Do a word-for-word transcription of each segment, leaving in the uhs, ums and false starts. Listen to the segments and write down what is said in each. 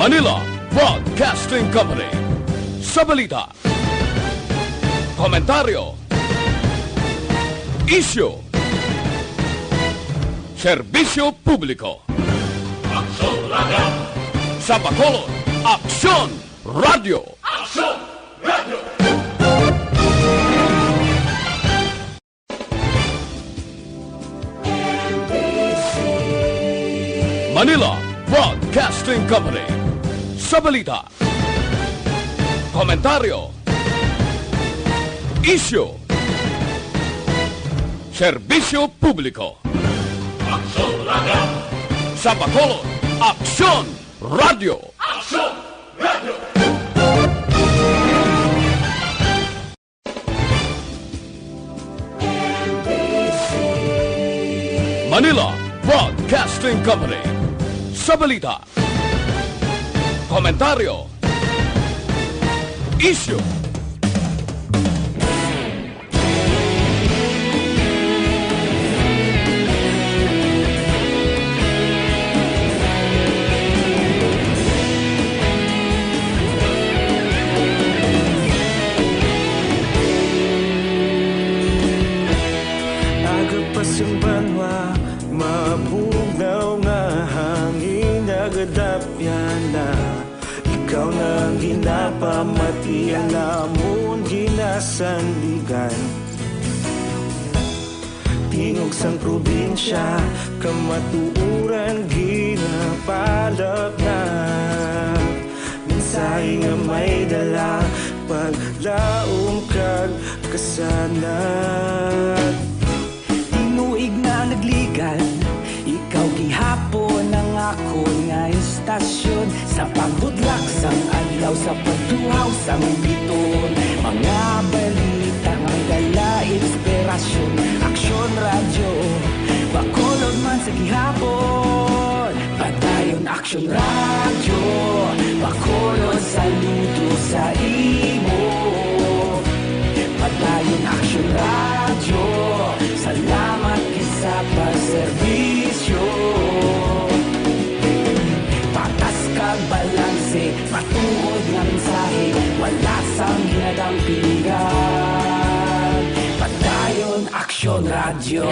Manila Broadcasting Company. Sa balita, komentaryo, isyu, serbisyo publiko. Aksyon Radio! Sa Bacolod, Aksyon Radio! Aksyon Radio! Manila Broadcasting Company. Sa balita, komentaryo, isyu, serbisyo publiko. Aksyon Radio! Sa Bacolod, Aksyon Radio! Aksyon Radio! Manila Broadcasting Company. Sa balita, komentaryo, isyu, Aga pa sing banwa, mabugnaw nga hangin nagadapyan na. Ikaw na ang ginapamatian namon ginasandigan. Tingog sang probinsya, kamatuoran ginapalapnap. Mensahe nga may dala, paglaom kag kasanag. Tinuig na nagligan, ikaw gihapon ang akon nga istasyon. Sa pagbudlak sang adlaw, sa pagtuhaw sang bituon, mga balita nga may dala inspirasyon. Aksyon Radyo, Bacolod man sa gihapon. Padayon Aksyon Radyo, Bacolod, saludo sa imo. Padayon Aksyon Radyo, salamat gid sa pagserbisyo. Patas kag balanse, matuod nga mensahe, wala sang ginadampingan. Padayon Aksyon Radyo.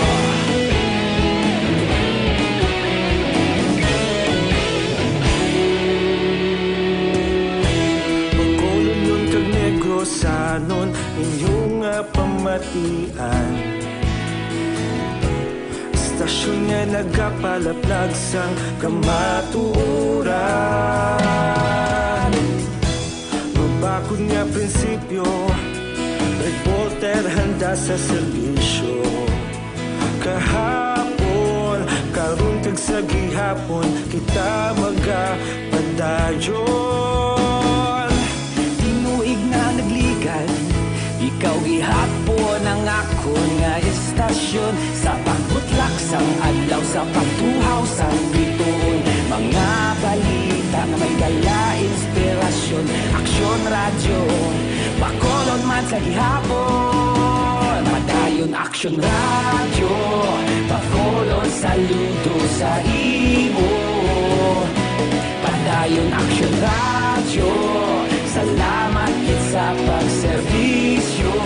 Bacolodnon kag Negrosanon, inyo nga pamatian. Istasyon nga nagapalaplag sang kamatuoran. Mabakod nga prinsipyo, reporter handa sa serbisyo. Kahapon, karon kag sa gihapon, kita magapadayon. Tinuig na nagligan, ikaw gihapon ang akon nga istasyon. Sa pagbutlak sang adlaw, sa pagtuhaw sang bituon, mga balita nga may dala inspirasyon. Aksyon Radyo, Bacolod man sa gihapon. Padayon Aksyon Radyo, Bacolod, saludo sa imo. Padayon Aksyon Radyo, salamat gid sa pagserbisyo.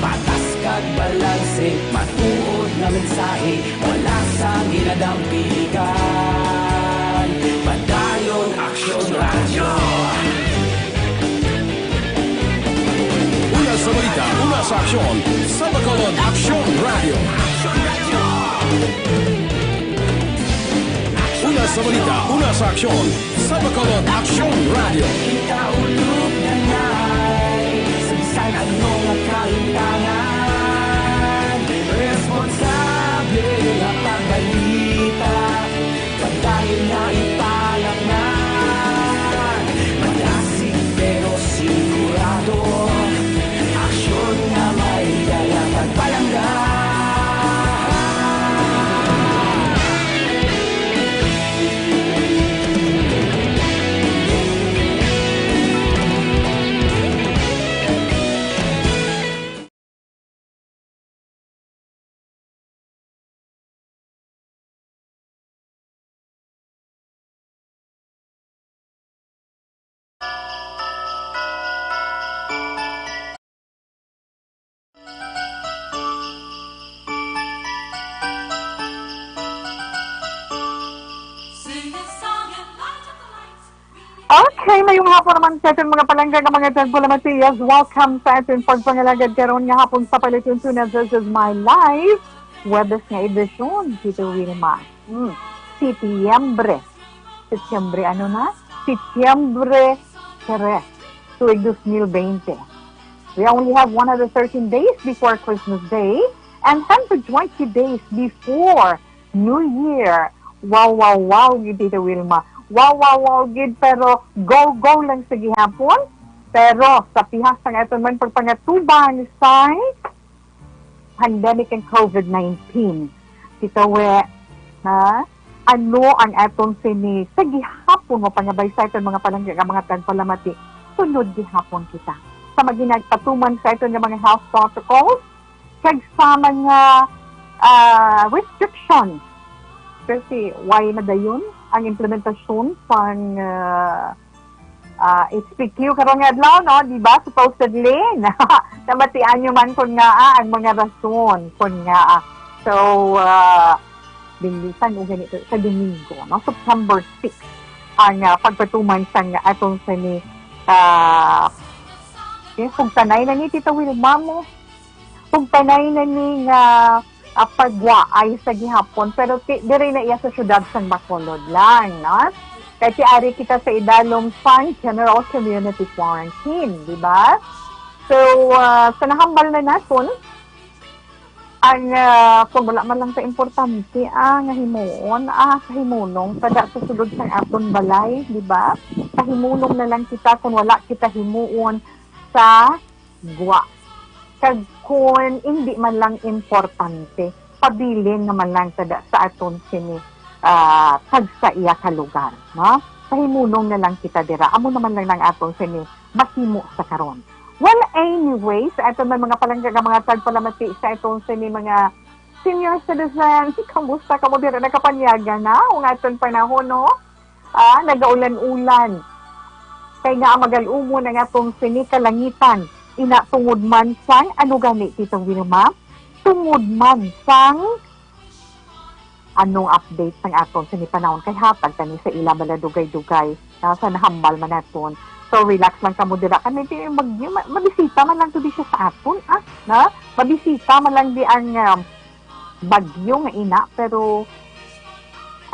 Patas kag balanse, matuod nga mensahe, wala sang ginadampingan. Padayon Aksyon Radyo. Una sa balita, una sa aksyon, sa Bacolod, Aksyon Radyo. Una sa balita, una sa aksyon, sa Bacolod, Aksyon Radyo. Kita ulog na nay, sa bisan ano nga kalimtangan, responsable nga pagbalita. Padayon na ipalapngan, madasig pero sigurado, aksyon nga may dala pagpalangga. Mayong hapon naman sa aton mga palangga nga mga tagpalamati. Yes, welcome sa aton pagpangalagad karon nga hapon sa Paliton Tuna. This is my live Webes nga edisyon, Tito Wilma. Hmm. Setyembre. Setyembre, ano na? Setyembre tres, tuig dos mil bente. We only have one hundred thirteen days before Christmas Day and hundred twenty days before New Year. Wow, wow, wow, gid, Tita Wilma. Wow, wow, wow, gid, pero go, go lang sa gihapon. Pero sa pihak sang aton man pagpangatubang sang pandemic and covid nineteen, Tita We, ha? Ano ang aton sini sa gihapon mo pangabay sa aton mga palangga nga mga tagpalamati? Sunod gihapon kita sa maginagpatuman sa aton nga mga health protocols kag sa mga, ah, restrictions. Kasi why madayon ang implementasyon sang, ah, ah, H P Q karong adlaw, no? Di ba? Supposedly, na, namatian nyo man kung nga, ah, ang mga rason, kung nga, ah. So, ah, binlisan o ganito, sa Domingo, no? September six, ang, ah, pagpatuman sang atong sini, ah, eh, kung tanay na ni Tita Wilma mo, kung tanay na ni nga, ah, pagwaay sa gihapon, pero ti-, diri na iya sa siyudad sang Bacolod lang, no? Kay ti ari kita sa idalom sang General Community Quarantine, di ba? So, ah, sa nahambal na naton, ang, ah, kung wala man lang sa importante, ah, nga himuon, ah, kahimunong, kada sa sulod sang aton balay, di ba? Kahimunong na lang kita kung wala kita himuon sa gwa. Kag kun hindi man lang importante, pabilin naman lang tada sa aton sini, ah, tagsa iya ka lugar, no? Pahimunong na lang kita dira. Amo naman lang ang aton sini mahimo sa karon. Well, anyway, sa aton man mga palangga nga mga tagpalamati sa aton sini mga senior citizens, kamusta kamo dira? Nakapanyaga na ang aton panahon, no? Ah, nagaulan-ulan. Kay nga ang magal-umon ang atong sini kalangitan. Ina tungod man sang, ano gani, Tito Wilma? Tungod man sang anong update sang atong sini panahon kay hatag tani sa ila bala dugay-dugay, ah, sa nahambal man naton. So, relax lang kamo dira. Kami di yung bagyo, ma-, mabisita man lang to di siya sa aton, ah, na? Mabisita man lang di ang, um, bagyo nga ina, pero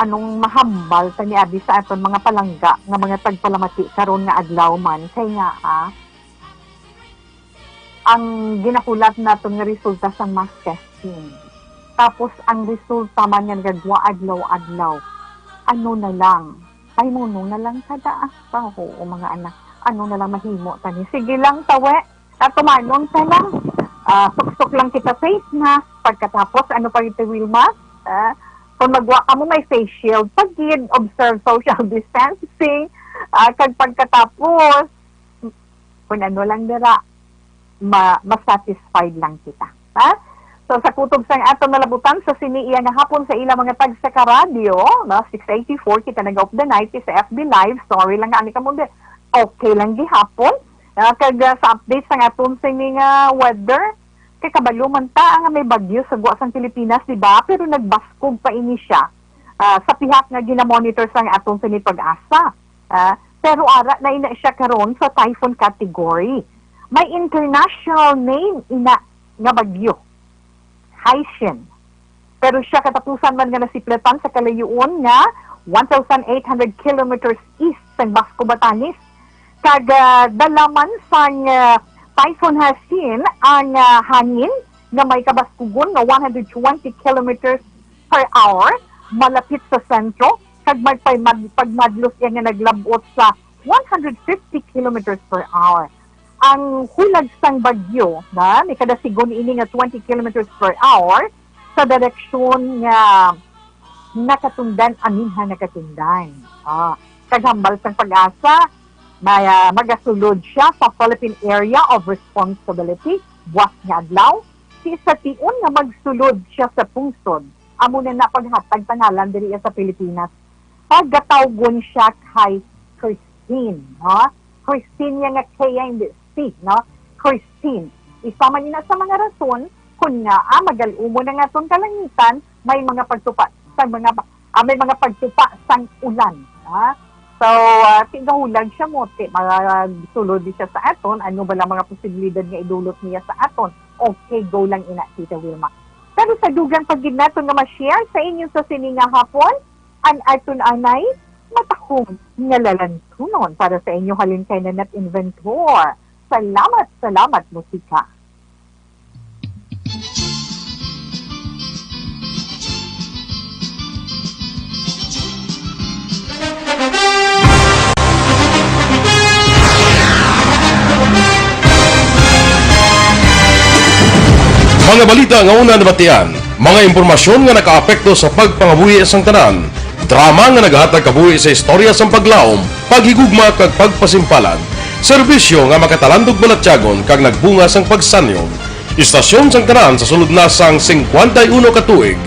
anong mahambal ta ni abi sa aton mga palangga nga mga tagpalamati karon nga adlaw man kay nga, ah, ang ginahulat naton nga resulta sang mass testing. Tapos ang resulta man nga nagagwa adlaw-adlaw. Ano na lang? Pahimunong na lang kada, ah, oo, mga anak. Ano na lang mahimo tani? Sige lang, tawe. Katumanon ka lang. Ah, suksok lang kita face mask. Pagkatapos, ano pa ito, Wilma? Ah, kung magwa ka mo, may face shield. Pagkid, observe social distancing. Ah, kag pagkatapos, kung ano lang dira, ma-, masatisfied lang kita. Ha? So, sa kutob sang aton nalabutan sa sini iya nga hapon sa ila mga tagsa ka radyo, no, six eighty-four, kita nag-off the night sa F B Live. Sorry lang nga, ani ka mo, okay lang gihapon. Ah, kag, ah, sa update sang aton sini nga weather, kay kabalo man ta nga may bagyo sa gwa sang Pilipinas, di ba? Pero nagbaskog pa ini siya, ah, sa pihak nga ginamonitor sang aton sini Pag-asa. Ah, pero ara na ina siya karon sa typhoon category. May international name ina nga bagyo. Haishin. Pero siya katapusan man nga nasiplatan sa kalayuon nga one thousand eight hundred kilometers east sang Basco, Batanes. Kag, ah, dala man sang, ah, Typhoon Haishin ang, ah, hangin nga may kabaskugon nga one hundred twenty kilometers per hour, malapit sa sentro, kag may pay-, mag-, pagmadlos iya nga naglab-ot sa one hundred fifty kilometers per hour. Ang hulag sang bagyo, na, ni kada sigon ini nga twenty kilometers per hour sa direksyon nga nakatundan, aminhan nakatundan. Ah, kag hambal sang Pag-asa, may, ah, magasulod siya sa Philippine Area of Responsibility buwas nga adlaw, si sa tion nga magsulod siya sa pungsod. Amo na na paghatag pangalan diri sa Pilipinas. Pagatawgon siya kay Christine, no? Christine niya nga K and C, no? Christine. Isa man ina sa mga rason kung nga, ah, magal-umon ang aton kalangitan, may mga pagtupa sa mga, ah, may mga pagtupa sang ulan, ha? So, ah, tigahulag siya mo, ti-, magsulod di siya sa aton, ano ba lang mga posibilidad nga idulot niya sa aton? Okay, go lang ina, Tita Wilma. Pero sa dugang pa gid naton nga ma-share sa inyo sa sini nga hapon, ang aton anay matahom nga lalantunon para sa inyo halin kay Nanette Inventor. Salamat, salamat, musika. Mga balita nga una nabatian, mga impormasyon nga nakaapekto sa pagpangabuhi sang tanan, drama nga nagahatag kabuhi sa istorya sang paglaom, paghigugma kag pagpasimpalan, serbisyo nga makatalandog balatyagon kag nagbunga sang pagsanyog. Istasyon sang tanan sa sulod na sang singkwenta y uno ka tuig.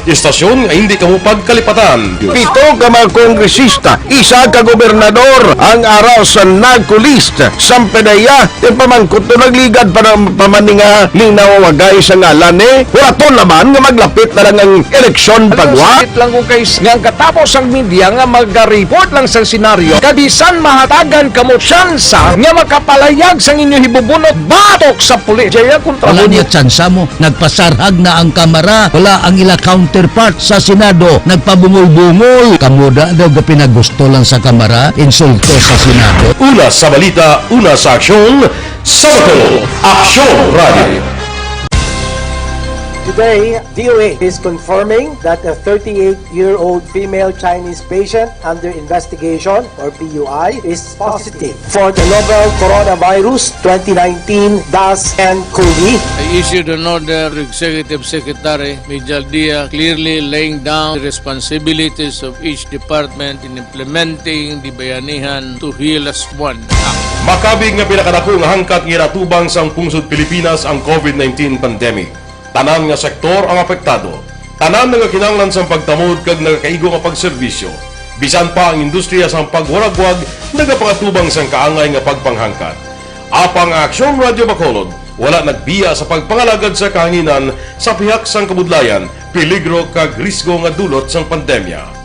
Istasyon nga hindi kamo pagkalipatan. Pito ka mga kongresista, isa ka gobernador ang ara sa NAGCO list. Sampanaya, ipamangkot to nagligad pa ng pamaninga ning nawawagay sa ngalan ni Huraton naman nga maglapit na lang ang eleksyon pagwa. Sakit lang ko kay s-, nga ang katapos ang media nga magareport lang sa senaryo, kabisan mahatagan kamo tsansa nga makapalayag sang inyo hibubunot batok sa pulis. Jaya kontra Wala mo. Niya tsansa mo. Nagpasarhag na ang Kamara. Wala ang ila counterpart sa Senado. Nagpabungol-bungol. Kamo da daw gapinagusto lang sa Kamara. Insulto sa Senado. Una sa balita, una sa aksyon, sa Bacolod, Aksyon Radio. Today, D O A is confirming that a thirty-eight-year-old female Chinese patient under investigation, or P U I, is positive for the novel coronavirus twenty nineteen dash N COVID. I issued an order to Executive Secretary Mijal Dia, clearly laying down the responsibilities of each department in implementing the Bayanihan to Heal As One Act. Makabig nga pinakadako nga hangkat nga ginatubang sang pungsod Pilipinas ang COVID nineteen pandemic. Tanan nga sektor ang apektado. Tanan nagakinahanglan sang pagtamod kag nagakaigo nga pagserbisyo. Bisan pa ang industriya sang pagwaragwag nagapangatubang sang kaangay nga pagpanghangkat. Apang ang Aksyon Radyo Bacolod wala nagbiya sa pagpangalagad sa kahanginan sa pihak sang kabudlayan, peligro kag risgo nga dulot sang pandemya.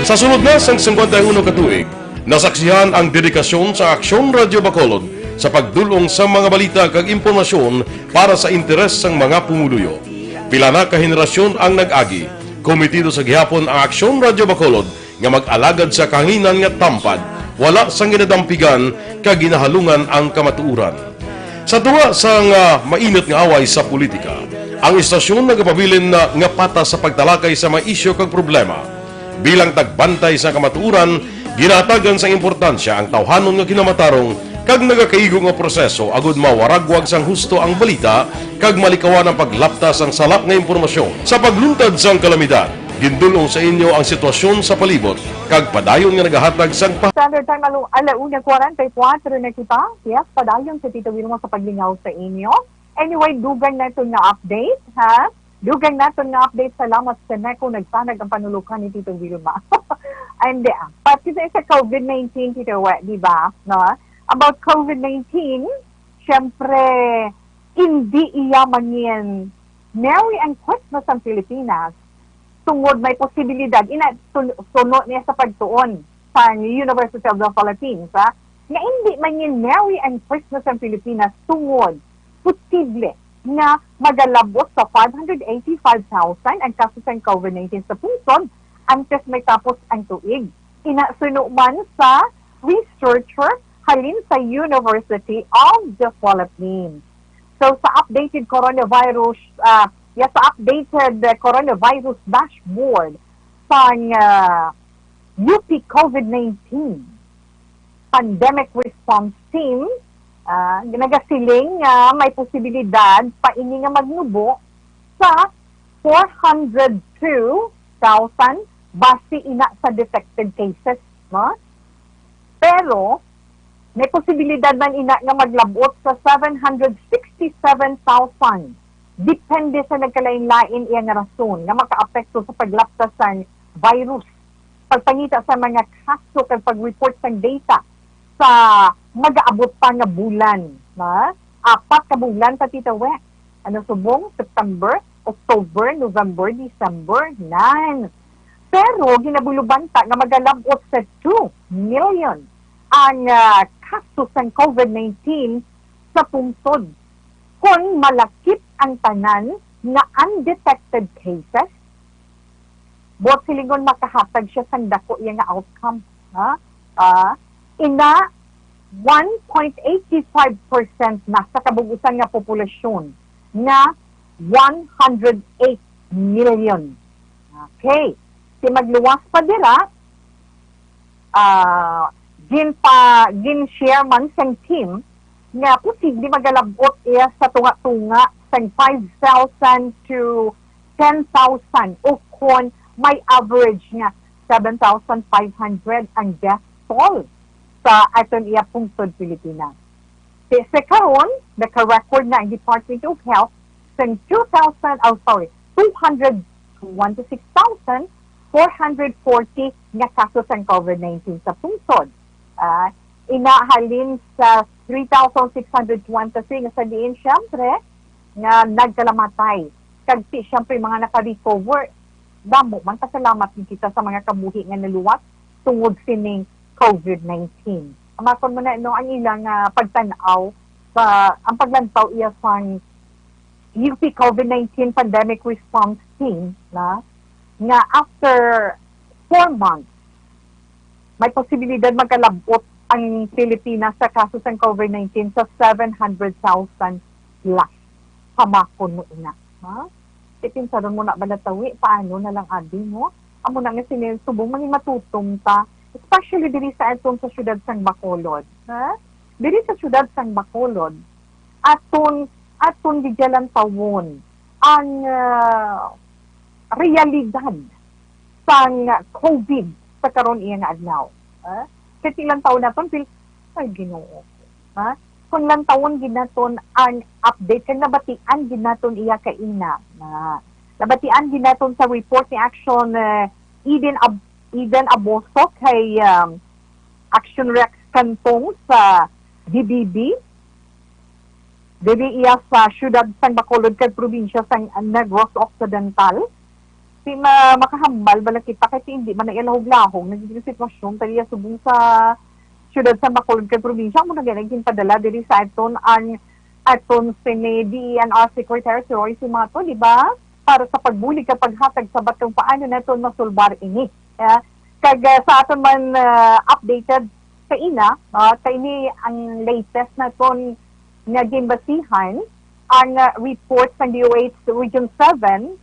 Sa sulod na sang singkwenta y uno ka tuig, nasaksihan ang dedikasyon sa Aksyon Radyo Bacolod sa pagdul-ong sa mga balita kag impormasyon para sa interes sang mga pumuluyo. Pila na ka henerasyon ang nag-agi. Komitido sa gihapon ang Aksyon Radyo Bacolod nga mag-alagad sa kahanginan nga tampad, wala sang ginadampigan kag ginahalungan ang kamatuoran. Sa tunga sang, ah, mainit nga away sa politika, ang istasyon nagapabilin na nga patas sa pagtalakay sa mga isyu kag problema. Bilang tagbantay sa kamatuoran, ginahatagan sang importansya ang tawhanon nga kinamatarong kag nagakaigo nga proseso agud mawaragwag sang husto ang balita kag malikawan ang paglapta sang sala nga impormasyon. Sa pagluntad sang kalamidad, gindul-ong sa inyo ang sitwasyon sa palibot kag padayon nga nagahatag sang pa- Standard Time, alu-, ala una kwarenta y kuwatro na kita. Yes, padayon si Tito Wilma sa paglingaw sa inyo. Anyway, dugang naton nga update, ha? Dugang naton nga update. Salamat sa NECO, nagtanag ang panulukan ni Tito Wilma. Ay, hindi, ah. Pati sa, sa COVID nineteen, Tito, wa-, di ba? No? About COVID nineteen, syempre, hindi iya mangin Merry and Christmas ang Pilipinas. Tungod may posibilidad, ina, sun-, suno niya sa pagtuon sa University of the Philippines, ha? Nga hindi mangin Merry and Christmas ang Pilipinas tungod posible nga magalabot sa five hundred eighty-five thousand ang kaso sang COVID nineteen sa pungsod antes may tapos ang tuig. Ina suno man sa researcher halin sa University of the Philippines. So, sa updated coronavirus, ah, ya sa updated, eh, coronavirus dashboard sang, ah, U P COVID nineteen Pandemic Response Team, ah, nagasiling nga may posibilidad pa ini nga magnubo sa four hundred two thousand base ina sa detected cases, no? Pero may posibilidad man ina nga maglabot sa seven hundred sixty-seven thousand, depende sa nagkalain-lain iya nga rason nga makaapekto sa paglapta sa virus, pagpangita sa mga kaso kag pag-report sang data sa magaabot pa nga bulan, na? Apat ka bulan pa, Tita Wek. Ano subong? September, October, November, December, nine. Pero ginabulubanta nga magalab-ot sa two million ang, ah, kaso sang COVID nineteen sa pungsod. Kon malakip ang tanan nga undetected cases, buot silingon makahatag siya sang dako iya nga outcome, ha? Ah, ina, one point eight five percent na sa kabug-usan nga populasyon nga one hundred eight million. Okay. Si magluwas pa dira, ah, ginpa-, gin-share man sang team nga posible magalabot iya sa tunga-tunga sang five thousand to ten thousand, o kon may average nga seven thousand five hundred ang death toll sa aton iya pungsod Pilipinas. Sa karon, naka-record na ang Department of Health sang two thousand, oh, sorry, two hundred twenty-six thousand four hundred forty nga kaso sang COVID nineteen sa pungsod. Ah, ina halin sa three thousand six hundred twenty-three nga sa diin, siyempre, nga nagkalamatay. Kag ti, siyempre, mga naka-recover, damo man, pasalamat gid kita sa mga kabuhi nga naluwas tungod sining COVID nineteen. Amakon mo na, no, ang ilang, ah, pagtan-aw sa, ang paglantaw iya sang U P COVID nineteen Pandemic Response Team na nga after four months, may posibilidad magkalabot ang Pilipinas sa kaso sang COVID nineteen sa seven hundred thousand plus. Pamakon mo ina, ha? Ipinsaron mo na ba natawi? Paano na lang, abi, mo? Amo na nga sini subong mangin matutom ta, especially diri sa aton sa siyudad sang Bacolod, ha? Diri sa siyudad sang Bacolod, aton, aton gidya lantawon ang, ah, realidad sang COVID sa karon iya nga adlaw. Ha? Kay ti lantawon naton, pil-, ay, Ginoo. Ha? Kung lantawon gid naton ang update, kay nabatian gid naton iya kaina. Na, nabatian gid naton sa report ni Action, eh, Eden Ab-, Eden Aboso kay, um, Action Rex Cantong sa D B B. Diri iya sa siyudad sang Bacolod kag probinsya sang Negros Occidental. Ti ma-, makahambal bala kita kay ti indi man na iya lahog-lahog nagiging sitwasyon ta iya subong sa siyudad sang Bacolod kag probinsya. Amo na gani ginpadala diri sa aton ang aton sini D E N R Secretary si Roy Simato, di ba? Para sa pagbulig kag paghatag sabat kung paano naton masulbar ini. Yeah? Kag, ah, sa aton man, ah, updated sa ina, ah, kay ini ang latest naton nga ginbasihan ang, ah, report sang D O H Region seven,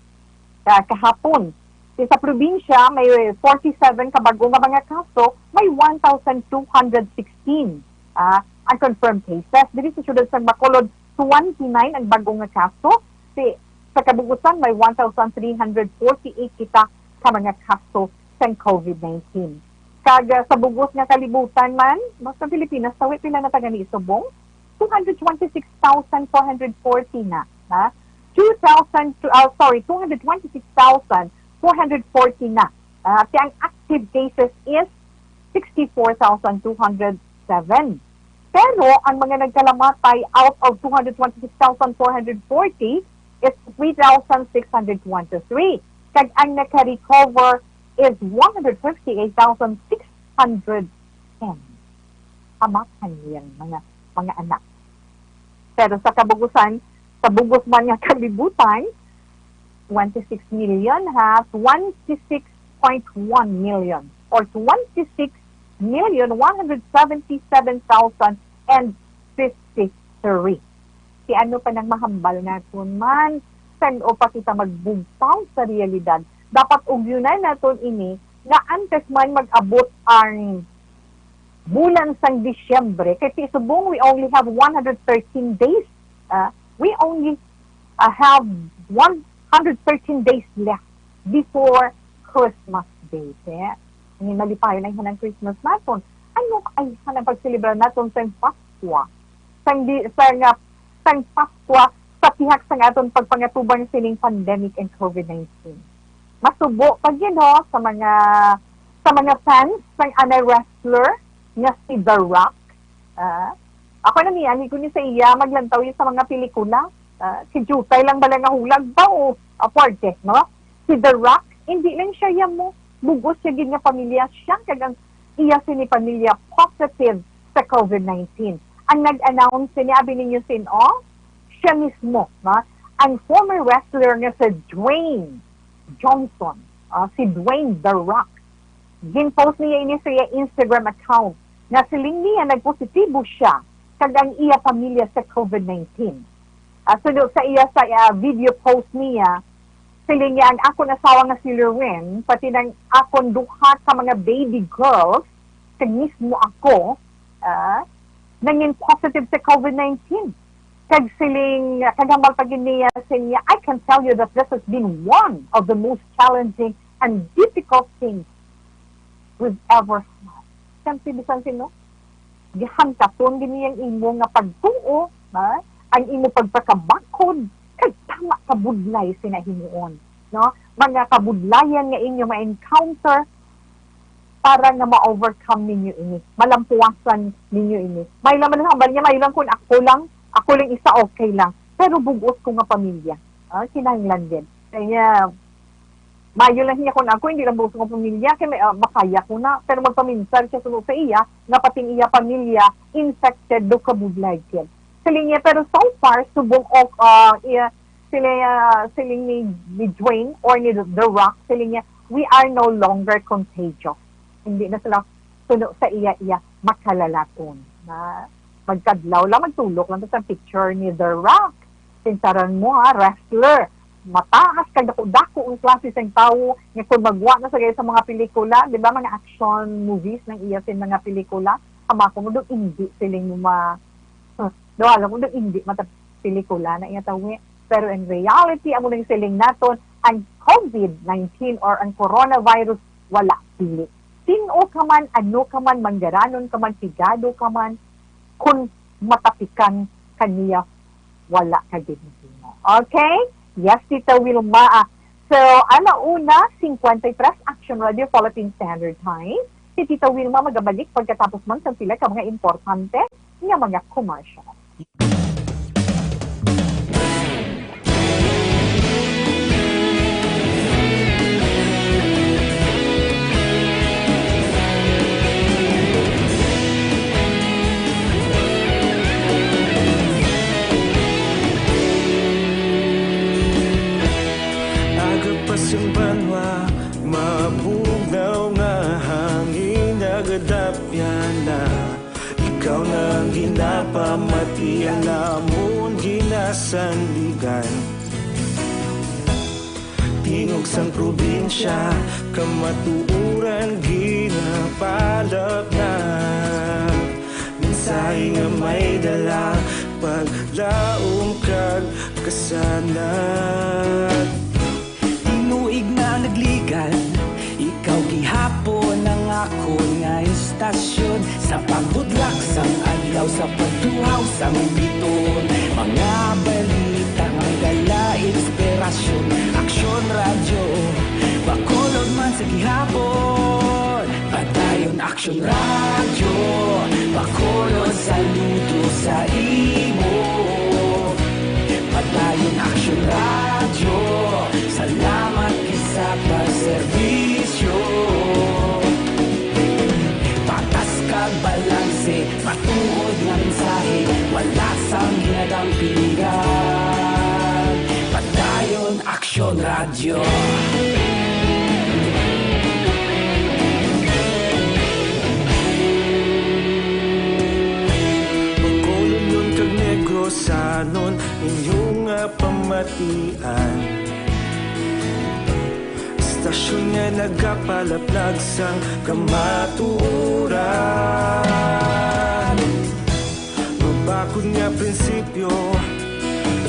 ah, kahapon. Sa probinsya, may forty-seven ka bag-o nga mga kaso, may one thousand two hundred sixteen, ah, ang confirmed cases. Diri sa siyudad sang Bacolod, twenty-nine ang bag-o nga kaso. Si, sa kabug-usan, may one thousand three hundred forty-eight kita ka mga kaso sang COVID nineteen. Kag, ah, sa bug-os nga kalibutan man, basta Pilipinas, tawi pila na ta gani subong? Two hundred twenty-six thousand four hundred forty na, ha? Two thousand, ah, sorry, two hundred twenty-six thousand four hundred forty na. Ah, ti ang active cases is sixty-four thousand two hundred seven. Pero ang mga nagkalamatay out of two hundred twenty-six thousand four hundred forty is three thousand six hundred twenty-three. Kag ang naka-recover is one hundred fifty-eight thousand six hundred ten. Hamak ang iyang mga, mga anak. Pero sa kabug-usan, sa bug-os man nga kalibutan, twenty-six million, ha, twenty-six point one million or twenty-six million one hundred seventy-seven thousand and fifty-three. Si ano pa nang mahambal naton man? San-o pa kita magbugtaw sa realidad? Dapat ugyonan naton ini nga antes man mag-abot ang bulan sang Disyembre, kay ti subong we only have one hundred thirteen days. Ah, we only, ah, have one hundred thirteen days left before Christmas Day. Kaya, ang malipayon ang hanang Christmas naton. Ano ay hanang pagselebrar naton sa Paskwa? Sang di, sa nga, sang Paskwa, sa tihak sang aton pagpangatubang sining pandemic and COVID nineteen. Masubo pa gyud, ho, sa mga, sa mga fans sang anay wrestler nga si The Rock. Ah, Ako na niya, ni ko ni sa iya, maglantaw yun sa mga pelikula. Ah, si Jutay lang bala nga hulag ba o aparte, no? Si The Rock, hindi lang siya yamo. Bugos siya gid nga pamilya siya, kag ang iya sini pamilya positive sa covid nineteen. Ang nag-announce sini, abi ninyo sin-o? Siya mismo, no? Ang former wrestler nga si Dwayne Johnson, ah, si Dwayne The Rock. Gin-post niya ini sa iya Instagram account nga siling niya nagpositibo siya kag ang iya pamilya sa covid nineteen. Ah, suno sa iya sa, ah, video post niya, siling niya, "Ang akon asawa nga si Lorraine, pati nang akon duha ka mga baby girls, kag mismo ako, ah, nangin positive sa covid nineteen." Kag siling, kag hambal pa gid niya, siling niya, "I can tell you that this has been one of the most challenging and difficult things we've ever had." Kan si bisan sino, gihangkaton gid niya ang imo nga pagtuo, ha? Ang imo pagpakabakod, kag tama kabudlay sina himuon, no? Mga kabudlayan nga inyo ma-encounter para nga ma-overcome ninyo ini, malampuasan ninyo ini. May laman ang hambal niya, may lang kung ako lang, ako lang isa, okay lang. Pero bugos ko nga pamilya, ah, kinahanglan din. Kaya, mayo lang niya kung ako, hindi lang bugos ko nga pamilya, kaya may, ah, makaya ko na. Pero magpaminsar siya suno sa iya, nga pati ang iya pamilya, infected, do kabudlay kid. Siling niya, pero so far, subong ok, ah, iya, sila, ah, siling ni, ni Dwayne or ni The Rock, siling niya, "We are no longer contagious." Hindi na sila suno sa iya-iya makalalaton. Na magkadlaw lang, magtulok lang sa picture ni The Rock. Sinsaran mo, ha, wrestler. Mataas kag dako-dako ang klase sang tawo nga kung magwa na sa, sa mga pelikula, di ba, mga action movies nang iya sin mga pelikula, kama ko mo do, hindi siling mo ma-, do, alam mo do, hindi mata pelikula na iya tawi. Pero in reality, amo nang siling naton, ang covid nineteen or ang coronavirus, wala pili. Sin-o ka man, ano ka man, manggaranon ka man, pigado ka man, kun matapikan ka niya, wala ka gid mahimo. Okay? Yes, Tita Wilma. Ah, so, ala una, cincuenta y tres, Action Radio Philippine Standard Time. Si Tita Wilma magabalik pagkatapos man sang pila ka mga importante nga mga commercial. Aga pa sing banwa, mabugnaw nga hangin, nagadapyan na. Ikaw na ang ginapamati, ang amon ginasandigan. Tingog sang probinsya, kamatuoran ginapalapnap. Mensahe nga may dala, paglaom kag kasanag. Tinuig na nagligad, ikaw gihapon ang akon nga istasyon. Sa pagbudlak sang adlaw, sa pagtuhaw sang bituon, mga balita nga may dala inspirasyon. Aksyon Radyo, Bacolod man sa gihapon. Padayon Aksyon Radyo, Bacolod, saludo sa imo. Padayon Aksyon Radyo, salamat gid sa pagserbisyo. Patas kag balanse, matuod nga mensahe, wala sang ginadampingan. Padayon Aksyon Radyo. Bacolod kag Negros, anon inyo nga pamatian. Istasyon nga nagapalaplag sang kamatuoran. Mabakod nga prinsipyo,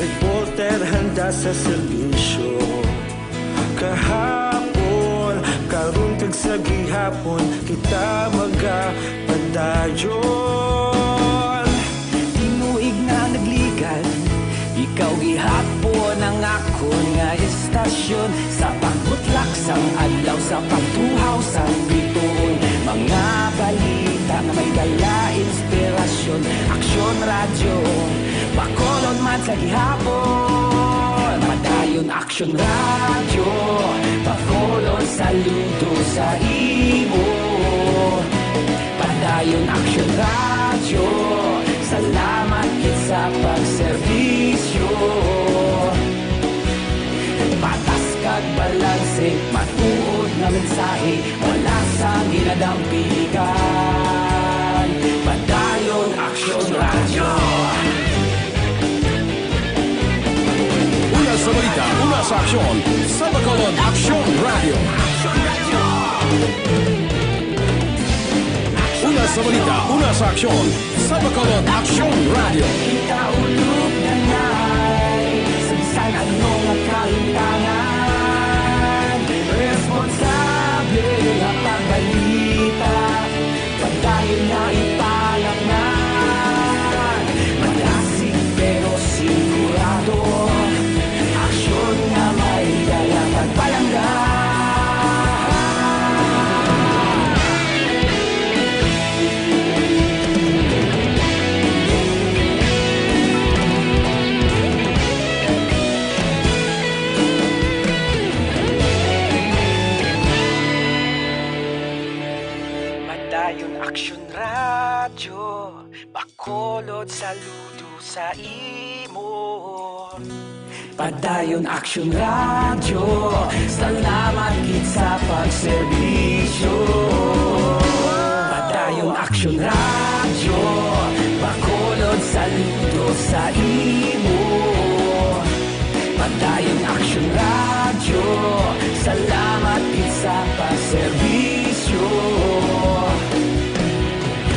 reporter handa sa serbisyo. Kahapon, karon kag sa gihapon, kita magapadayon. Tinuig na nagligad, ikaw gihapon ang akon nga istasyon. Sa pagbutlak sang adlaw, sa pagtuhaw sang bituon, mga balita nga may dala inspirasyon. Aksyon Radyo, Bacolod man sa gihapon. Padayon Aksyon Radyo, Bacolod, saludo sa imo. Padayon Aksyon Radyo, salamat gid sa pagserbisyo. Patas kag balanse, matuod nga mensahe, wala sang ginadampigan. Padayon Aksyon Radyo. Una sa balita, una sa aksyon, sa Bacolod Aksyon Radyo. Una sa balita, una sa aksyon, sa Bacolod Aksyon Radyo. Kita ulog danay sa bisan ano nga kahimtangan. Responsable nga pagbalita, padayon nga ipalaknag. Malasig pero sigurado, aksyon nga may dala kag palangga. Padayon Aksyon Radyo, Bacolod, saludo sa imo. Padayon Aksyon Radyo, salamat gid sa pagserbisyo. Padayon Aksyon Radyo, Bacolod, saludo sa imo. Padayon Aksyon Radyo, salamat gid sa pagserbisyo.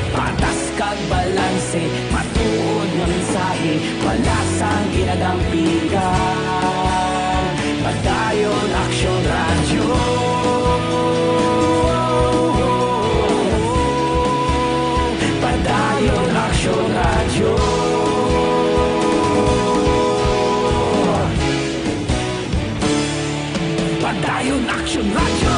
Patas kag balanse, matuod nga mensahe, wala sang ginadampigan. Padayon Aksyon Radyo. Padayon Aksyon Radyo. Padayon Aksyon Radyo.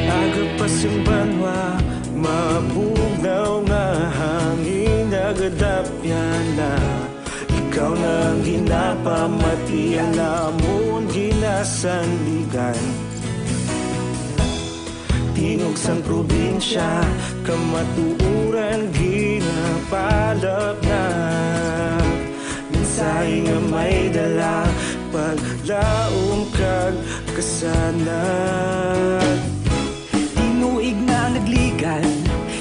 Aga pa sing banwa, mabugnaw nga hangin nagadapyan na. Ikaw na ang ginapamati, ang amon ginasandigan. Tingog sang probinsya, kamatuoran ginapalapnag. Mensahe nga may dala, paglaom kag kasanag. Tinuig na nagligan,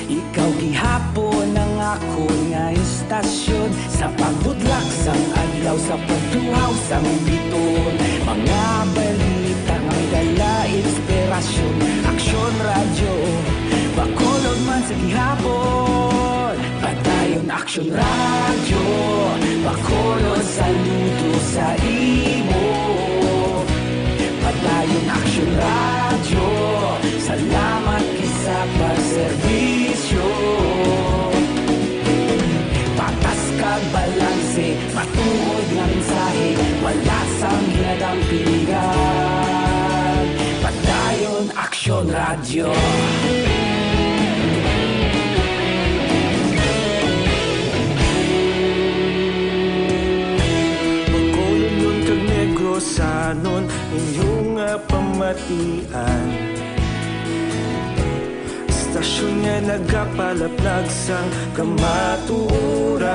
ikaw gihapon ang akon nga istasyon. Sa pagbutlak sang adlaw, sa pagtuhaw sang biton, mga balita nga may dala inspirasyon. Aksyon Radyo, Bacolod man sa gihapon. Padayon Aksyon Radyo, Bacolod, saludo sa imo. Padayon Aksyon Radyo, salamat gid sa pagserbisyo. Patas kag balanse, matuod nga mensahe, wala sang ginadampigan. Padayon Aksyon Radyo. Bacolodnon kag Negrosanon, inyo nga pamatian. Istasyon nga nagapalaplag sang kamatuoran.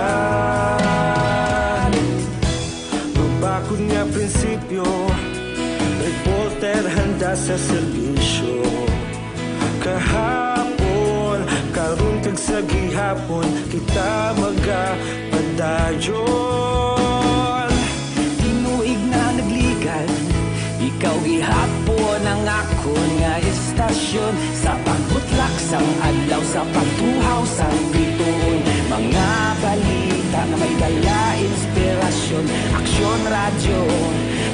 Mabakod nga prinsipyo, reporter handa sa serbisyo. Kahapon, karon kag sa gihapon, kita magapadayon. Tinuig na nagligan, ikaw gihapon ang akon nga istasyon. Sa pagbutlak sang adlaw, sa pagtuhaw sang bituon, Nga balita nga may dala inspirasyon, Aksyon Radyo,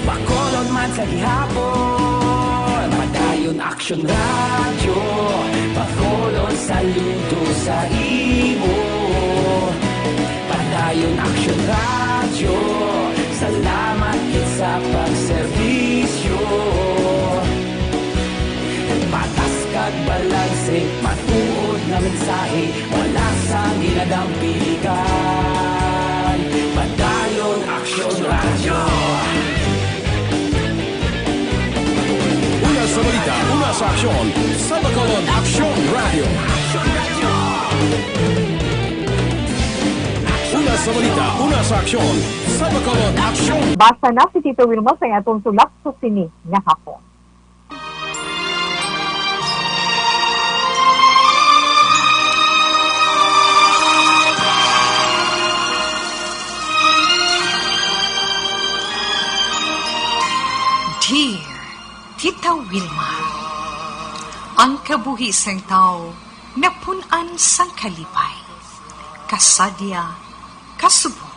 Bacolod man sa gihapon. Padayon Aksyon Radyo, Bacolod saludo sa imo. Padayon Aksyon Radyo, salamat gid sa pagserbisyo. Patas kag balanse, matuod nga mensahe, wala sang ginadampigan. Padayon Aksyon Radyo. Una sa balita, una sa aksyon, sa Bacolod Aksyon Radyo. Una sa balita, una sa aksyon, sa Bacolod Aksyon. Basa na si Tito Wilma sa atong sulak sa sini nga hapon. Dear Tita Wilma, ang kabuhi sang tawo napun-an sang kalipay, kasadya, kasubo,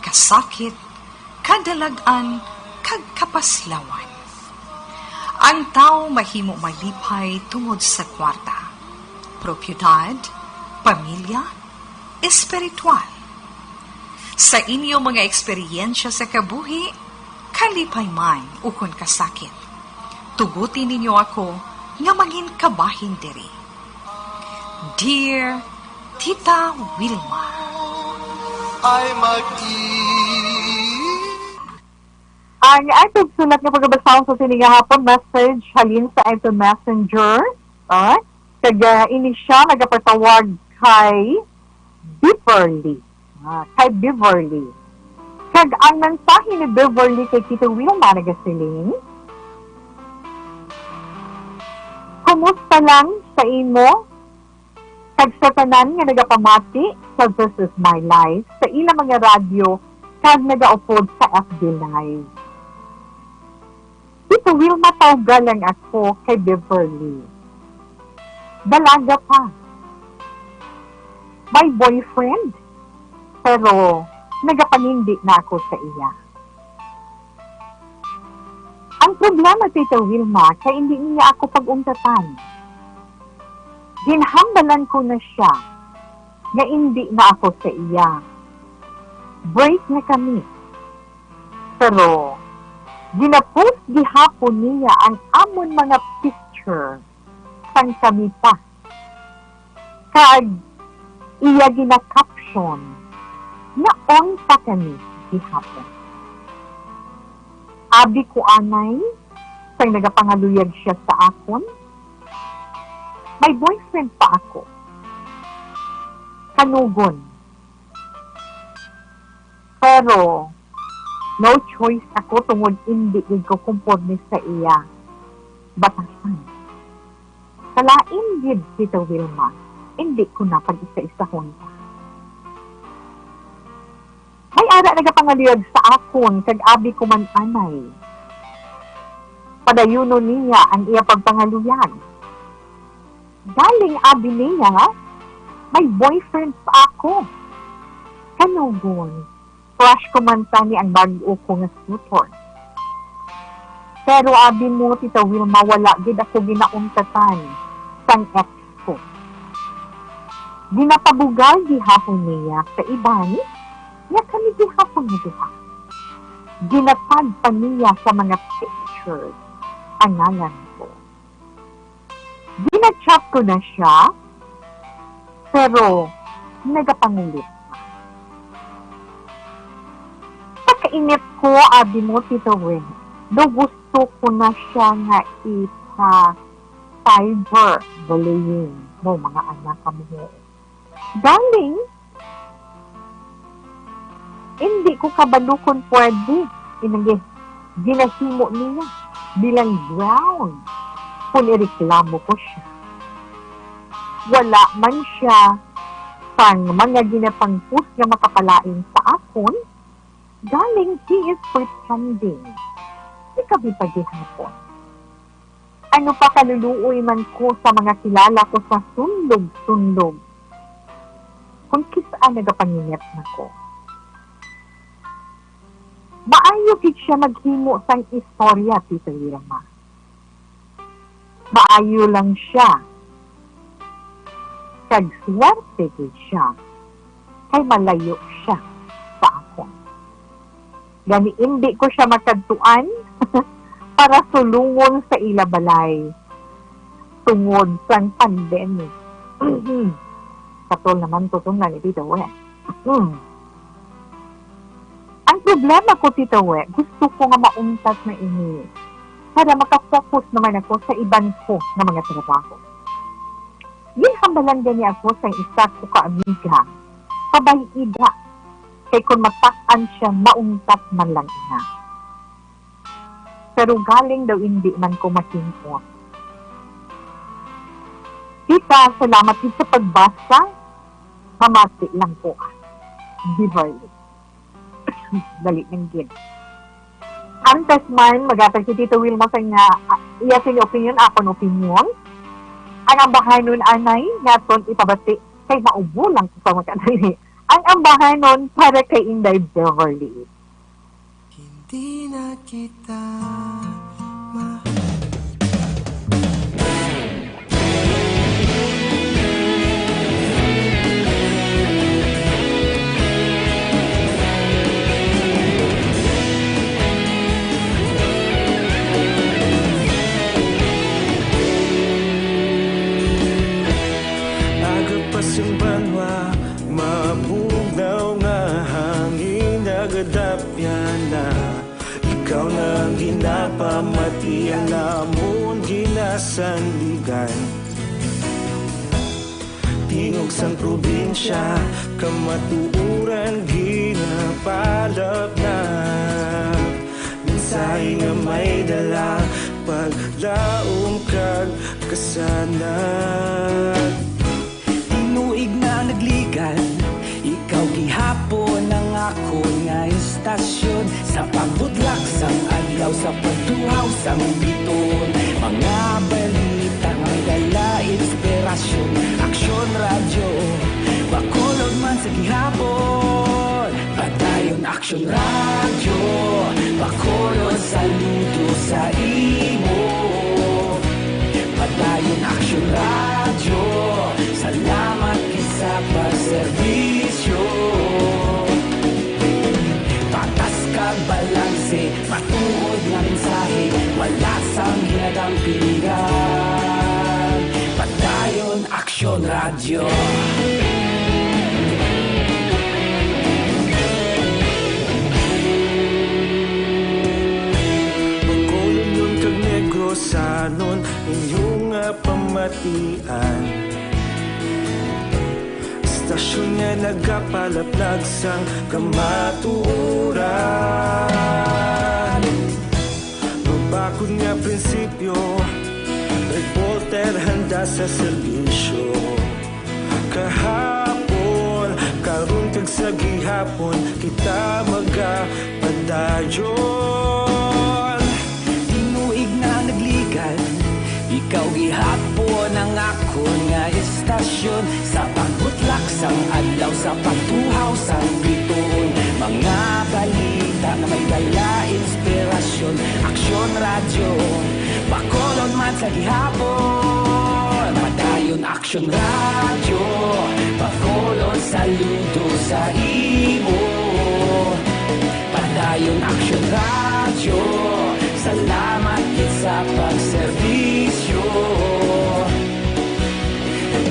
kasakit, kadalag-an, kag kapaslawan. Ang tawo mahimo malipay tungod sa kwarta, propiedad, pamilya, espiritual. Sa inyo mga eksperyensya sa kabuhi, kalipay man ukon kasakit, tuguti ninyo ako nga mangin kabahin diri. Dear Tita Wilma. Ay mag-i- Ang atong sulat nga pagabasahon sa sini nga hapon, message halin sa aton messenger. Ah, kag, ah, ini siya nagapatawag kay Beverly. Ah, kay Beverly. Kag ang mensahe ni Beverly kay Tita Wilma nagasiling, "Kumusta lang sa imo kag sa tanan nga nagapamati sa This Is My Life sa ila mga radyo kag nagaupod sa F B Live?" Tita Wilma, tawga lang ako kay Beverly. Dalaga pa. May boyfriend, pero nagapangindi na ako sa iya. Ang problema, Tita Wilma, kay indi niya ako pag-untatan. Ginhambalan ko na siya nga indi na ako sa iya. Break na kami. Pero ginapost gihapon niya ang amon mga picture sang kami pa. Kag iya gina-caption nga on pa kami gihapon. Abi ko anay, sang nagapangaluyag siya sa akon, may boyfriend pa ako. Kanugon. Pero no choice ako tungod indi gid ko komporme sa iya batasan. Kalain gid, Tita Wilma, indi ko na pag-isa-isahon pa. May ara nagapangaluyag sa akon kag abi ko man anay, padayunon niya ang iya pagpangaluyag. Galing abi niya, may boyfriend pa ako. Kanugon, crush ko man tani ang bag-o ko nga sutor. Pero abi mo, Tita Wilma, wala gid ako ginauntatan sang ex ko. Ginapabugal gihapon niya sa iban nga kami gihapon nga duha. Ginatag pa niya sa mga pictures ang ngalan ko. Gina-chat ko na siya, pero nagapangulit pa. Pagkainit ko, abi mo, Tita Wen, daw gusto ko na siya nga ipa-cyberbullying mo, mga anak ka mo. Galing, hindi ko kabalo kon pwede. Inang gi-, ginahimo niya bilang ground kon ireklamo ko siya. Wala man siya sang mga ginapangpus nga makapalain sa akon, galing he is pretending. Ikabi pa gihapon. Ano pa, kaluluoy man ko sa mga kilala ko sa sundog-sundog. kung kis-a nagapanginit nako. Maayo gid sia maghimo sang istorya, Tita Wilma. Maayo lang sia. Kag swerte gid sia, kay malayo sia sa akon. Gani, indi ko sia makadtuan para sulungon sa ila balay tungod sang pandemic. Katol naman to, tong nalipitaw, eh. Hmm. Ang problema ko, Tita We, gusto ko nga mauntat na ini para makafocus naman ako sa iban ko nga mga trabaho. Ginhambalan gani ako sang isa ko ka amiga, pabay-i da, kay kon matak-an siya, mauntat man lang ina. Pero galing daw indi man ko mahimot. Tita, salamat gid sa pagbasa. Mamati lang ko. Beverly. Dali lang gid. Antes man, magatag si Tito Wilma sa nga, ah, iya sing opinion, akon opinion. Ang ambahanon anay, nga aton ipabati, kay maubo lang ko sa magkadali. Ang ambahanon para kay Inday Beverly. Hindi na kita ma- Aga pa sing banwa, mabugnaw nga hangin, nagadapyan na. Ikaw na ang ginapamatian namon, ginasandigan. Tingog sang probinsya, kamatuoran ginapalapnap. Mensahe nga may dala, paglaom kag kasanag. Tinuig na nagligan, ikaw gihapon ang akon nga istasyon. Sa pagbutlak sang adlaw, sa pagtuhaw sang bituon, mga balita nga may dala inspirasyon. Aksyon Radyo Bacolod man sa gihapon. Padayon Aksyon Radyo Bacolod, saludo sa imo. Padayon Aksyon Radyo, salamat gid sa pagserbisyo. Patas kag balanse, matuod nga mensahe, wala sang hinadang piligan. Padayon Aksyon Radyo. Bacolod kag Negrosanon, inyo nga pamatian. Istasyon nga nagapalaplag sang kamatuoran. Mabakod nga prinsipyo, reporter handa sa serbisyo. Kahapon, karon kag sa gihapon, kita magapadayon. Tinuig na nagligan, ikaw gihapon ang akon nga istasyon. Sa pagbutlak sang adlaw, sa pagtuhaw sang bituon, mga balita nga may dala inspirasyon. Aksyon Radyo Bacolod man sa gihapon. Padayon Aksyon Radyo Bacolod, saludo sa imo. Padayon Aksyon Radyo, salamat gid sa pagserbisyo.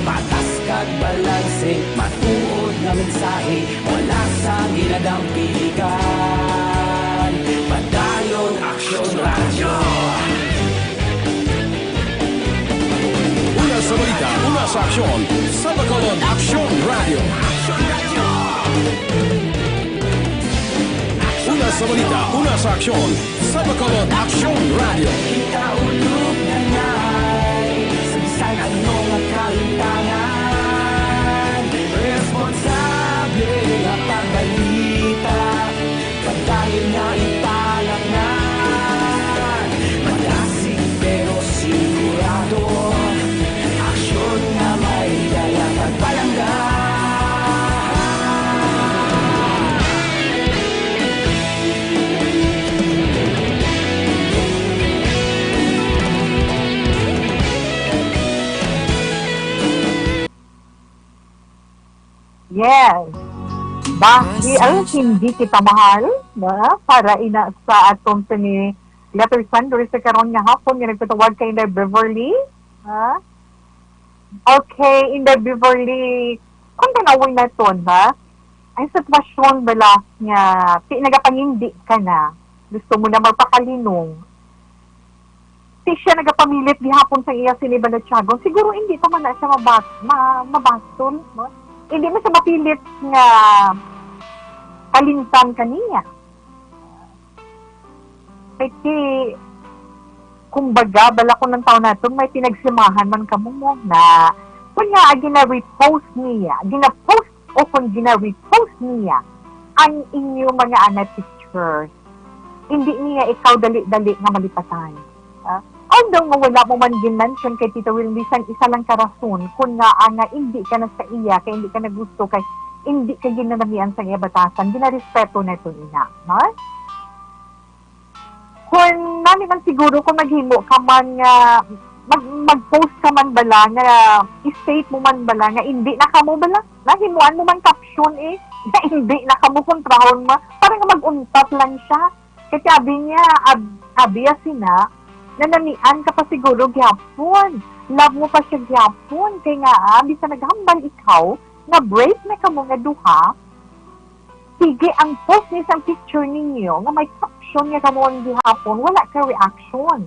Patas kag balanse, matuod nga mensahe, wala sang hinadang piligan. Padayon Aksyon Radyo. Una sa balita, una sa aksyon, sa Bacolod Aksyon Radyo. Una sa balita, una sa aksyon, sa Bacolod Aksyon Radyo. Kita ulog na ngay, sa bisan ano nga kalimtangan, responsable nga pagbalita. Padayon nga ipalapngan, madasig pero sigurado. Aksyon nga may dala pagpalangga. Yes. Dahil hindi kita mahal, na, para ina sa atong sini letter sender sa karon nga hapon nga nagpatawag kay Inday Beverly. Ha? Okay, Inday Beverly, kung tanawin naton, ha? Ang sitwasyon bala nga ti nagapangindi ka na, gusto mo na magpakalinong, ti siya nagapamilit gihapon sa iya sini balatyagon, siguro hindi pa man na siya mabas-, ma-, mabasol, no? Hindi man siya mapilit nga kalimtan kaniya. Kay ti, kumbaga, bala ko ng taon naton, may pinagsimahan man kamo mo na, kung nga, gina-repost niya, gina-post o kung gina-repost niya ang inyo mga ana pictures, hindi niya ikaw dali-dali nga malipatan. Ah, although nga wala mo man gin-mention kay Tito Will, bisan isa lang ka rason, kun nga, ah, nga hindi ka na sa iya, kay hindi ka na gusto, kay hindi ka ginanamian sa iya batasan, ginarespeto na ito ina, no? Kung nani man siguro, kung maghimo ka man nga, mag-, mag-post ka man bala nga, i-state mo man bala nga, hindi na kamo bala, nahimuan mo man caption eh, na hindi na kamo kontrahon mo, para nga mag-untat lang siya. Kay sabi niya, ab-, abi ya sina, nanamian ka pa siguro gyapon. Love mo pa siya gyapon. Kay nga, ah, bisan naghambal ikaw, na break na kamo nga duha, sige, ang post ni sang picture ninyo, nga may caption nga kamo ang gihapon, wala ka reaction.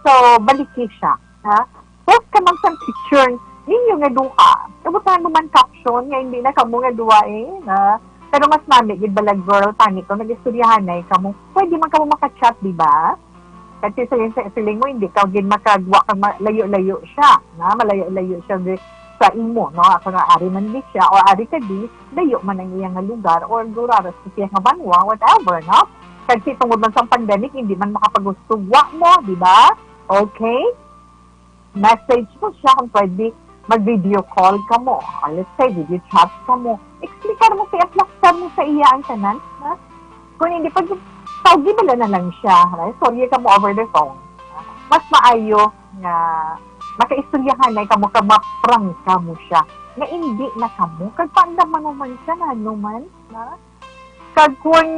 So, baliki siya, ha? Post ka man sang picture ninyo nga duha. Kabutahan mo man caption nga hindi na kamo nga duha eh, na. Pero mas nami gid bala, girl, tani ko, nag-istoryahanay kamo. Pwede man kamo maka-chat, di ba? Kasi sa, sa siling mo, hindi ka gid makagwa kag ma-, layo-layo siya, na? Malayo-layo siya di, sa imo, no? Ako nga, ari man di siya, o ari ka di, layo man ang iya nga lugar, or gurara sa siya nga banwa, whatever, no? Kasi tungod man sa pandemic, hindi man makapagusog wa mo, di ba? Okay? Message mo siya kung pwede mag-video call ka mo. Or let's say, video chat ka mo. Explicar mo sa iya, plaksar mo sa iya ang tanan, ha? Kung hindi pa, tawgi bala na lang siya, ha? Sorry ka mo over the phone. Mas maayo nga makaistoryahanay kamo kag ma-prank kamo siya. Nga hindi na kamo. Kag paandam man naman siya, na ano man, ha? Kag kun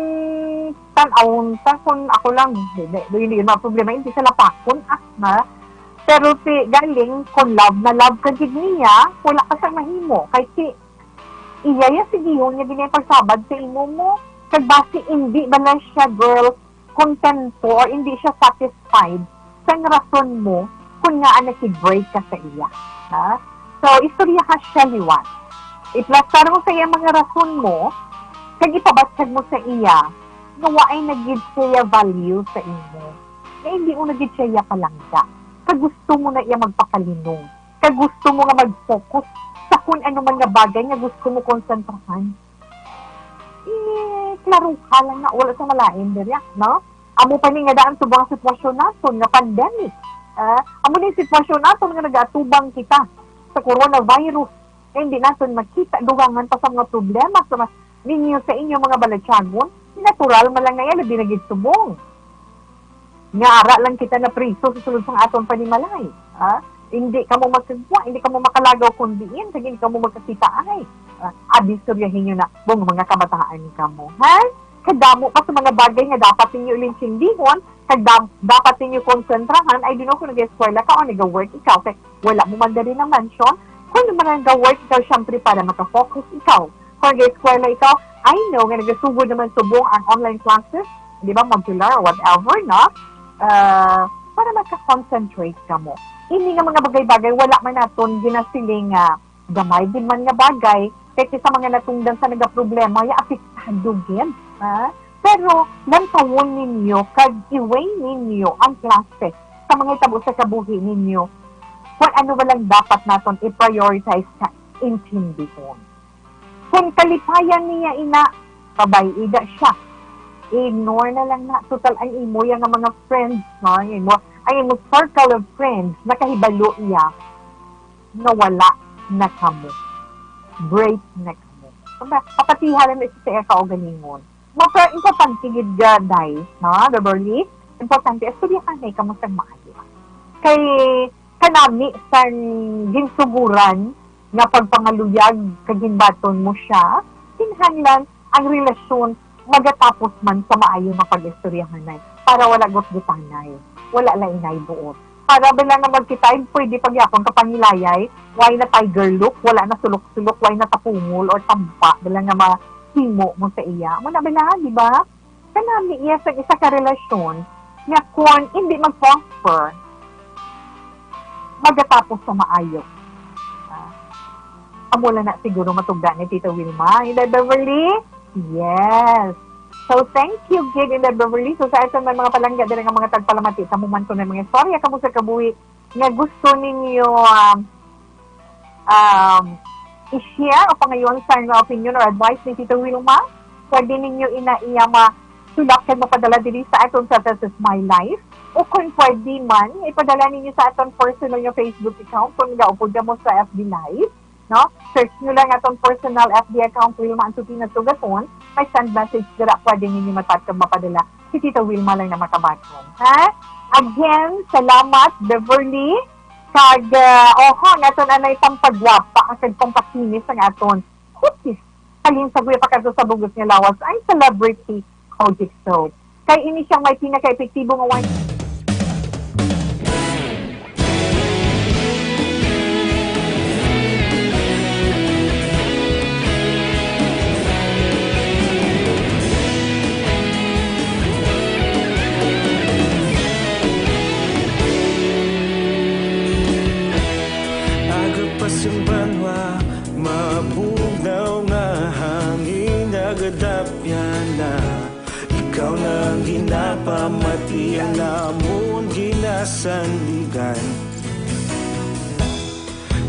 tan-awon ta, kun ako lang, hindi, hindi, hindi na problema, hindi sa lapakon, ah, na. Pero ti, galing, kung love na love ka gid niya, wala ka sang mahimo. Kay ti, iya ya sigihon nga ginay pagsabad sa imo mo. Kag basi, hindi ba na siya, girl, kontento or hindi siya satisfied sang rason mo kun ngaa nakig-break ka sa iya. Ha? So, istoryaha siya liwat. Iplastar mo sa iya mga rason mo, kag ipabatyag mo sa iya nga waay na gid siya value sa imo. Nga hindi mo na gid siya iya palangga. Kag gusto mo na iya magpakalinong. Kag gusto mo nga mag-focus sa kun ano man nga bagay nga gusto mo konsentrahan. Eh, klaro ka lang na wala sa malain diri, no? Amo pa ni nga daan subong ang sitwasyon naton nga pandemic. Ah, amo ni sitwasyon naton nga nagaatubang kita sa coronavirus. Kay hindi naton makita dugangan pa sa mga problema sa ma-, ninyo sa inyo mga balatyagon. Natural man lang na yan, labi na gid subong. Nga ara lang kita na priso sa sulod sang aton panimalay. Ha? Hindi kamo magkagwa, hindi kamo makalagaw kung diin, kag hindi kamo magkakita ay. Ah, abi, istoryahin nyo na, bong mga kabataan kamo. Ha? Kadamo pa sa mga bagay nga dapat ninyo ilintindihon, kag dam-, dapat ninyo konsentrahan, I don't know kung nag-eskwela ka o nag-work ikaw, kay wala mo man dali na mention. Kung naman nag-work ikaw, syempre para makafocus ikaw. Kung nag-eskwela ikaw, I know nga nagasugod naman subong ang online classes, di ba, modular or whatever, no? Ah, para maka-concentrate ka mo. Ini nga mga bagay-bagay, wala man naton ginasiling nga gamay gid man nga bagay, kay sa mga natungdan sa nagaproblema, ya apektado gid, ha? Pero lantawon ninyo kag i-weigh ninyo ang klase sa mga hitabo sa kabuhi ninyo kung ano ba lang dapat naton i-prioritize sa intindihon. Kung kalipayan niya ina, pabay-i da siya. Ignore na lang na. Total, ang imo yang nga mga friends, no? Ang imo, ang imo circle of friends, nakahibalo iya nga wala na kamo. Break na kamo. Kumbaga, papatiha lang na siya sa iya kaugalingon. Mapa-, importante gid ga, guys, no? Beverly, importante, istoryahanay kamo sang maayo. Kay kanami sang ginsuguran, nga pagpangaluyag kag ginbaton mo siya, kinahanglan ang relasyon magatapos man sa maayo nga pag-istoryahanay para wala gutgutanay, wala lainay buot. Para bala nga magkita, pwede pagyapon ka pangilayay, why na tiger look, wala na sulok-sulok, why na tapungol or tampa, bala nga mahimo mo sa iya. Amo na bala, di ba? Kanami iya sa isa ka relasyon nga kon hindi mag-prosper, magatapos sa maayo. Ah, amo lang na siguro matugda ni Tita Wilma. Inday Beverly? Yes. So, thank you, gid, Inday Beverly. So, sa aton man mga palangga diri nga mga tagpalamati, kamo man kung may mga istorya kamo sa kabuhi nga gusto ninyo, um, um, i-share o pangayon sa mga opinion or advice ni Tita Wilma, pwede ninyo ina iya masulak kag mapadala diri sa aton sa This Is My Life. O kung pwede man, ipadala ninyo sa aton personal nga Facebook account kung nagaupod kamo sa F B Live, no? Search nyo lang aton personal F B account, Wilma Antutina Tugaton. May send message dira, pwede ninyo matap kag mapadala. Si Tita Wilma lang na makabaton. Ha? Again, salamat, Beverly. Kag, ah, oho, naton anay pang pagwapa kag pangpakinis ang aton kutis. Halin sa guya pa kadto sa bugos nga lawas, ang celebrity Kojic Soap. Kay ini siyang may pinaka-epektibo nga wine. Aga pa sing banwa, mabugnaw nga hangin nagadapyan na. Ikaw na ang ginapamati, ang amon ginasandigan.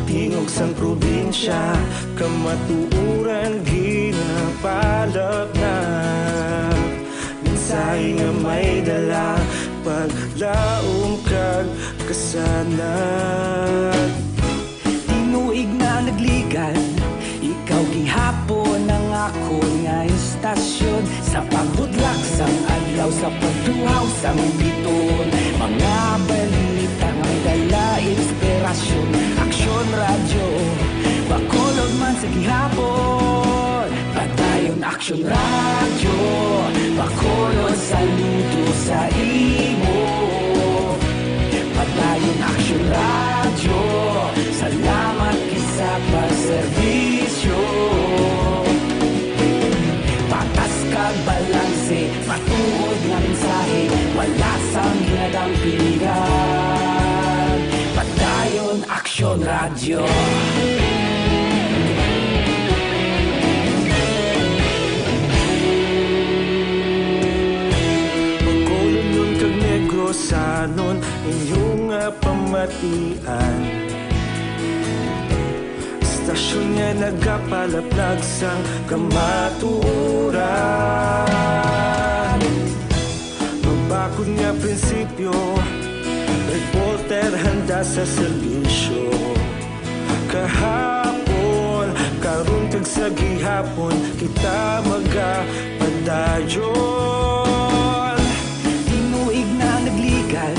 Tingog sang probinsya, kamatuoran ginapalapnap. Mensahe nga may dala, paglaom kag kasanag. Tinuig na nagligan, ikaw gihapon ang akon nga istasyon. Sa pagbudlak sang adlaw, sa pagtuhaw sang biton, mga balita nga may dala inspirasyon. Aksyon Radyo, Bacolod man sa gihapon. Padayon Aksyon Radyo, Bacolod, saludo sa imo. Padayon Aksyon Radyo, salamat gid sa pagserbisyo. Patas kag balanse, matuod nga mensahe, wala sang ginadampingan. Padayon Aksyon Radyo. Bacolodnon kag Negrosanon, inyo nga pamatian. Istasyon nga nagapalaplag sang kamatuoran. Mabakod nga prinsipyo, reporter handa sa serbisyo. Kahapon, karon kag sa gihapon, kita magapadayon. Tinuig na nagligan,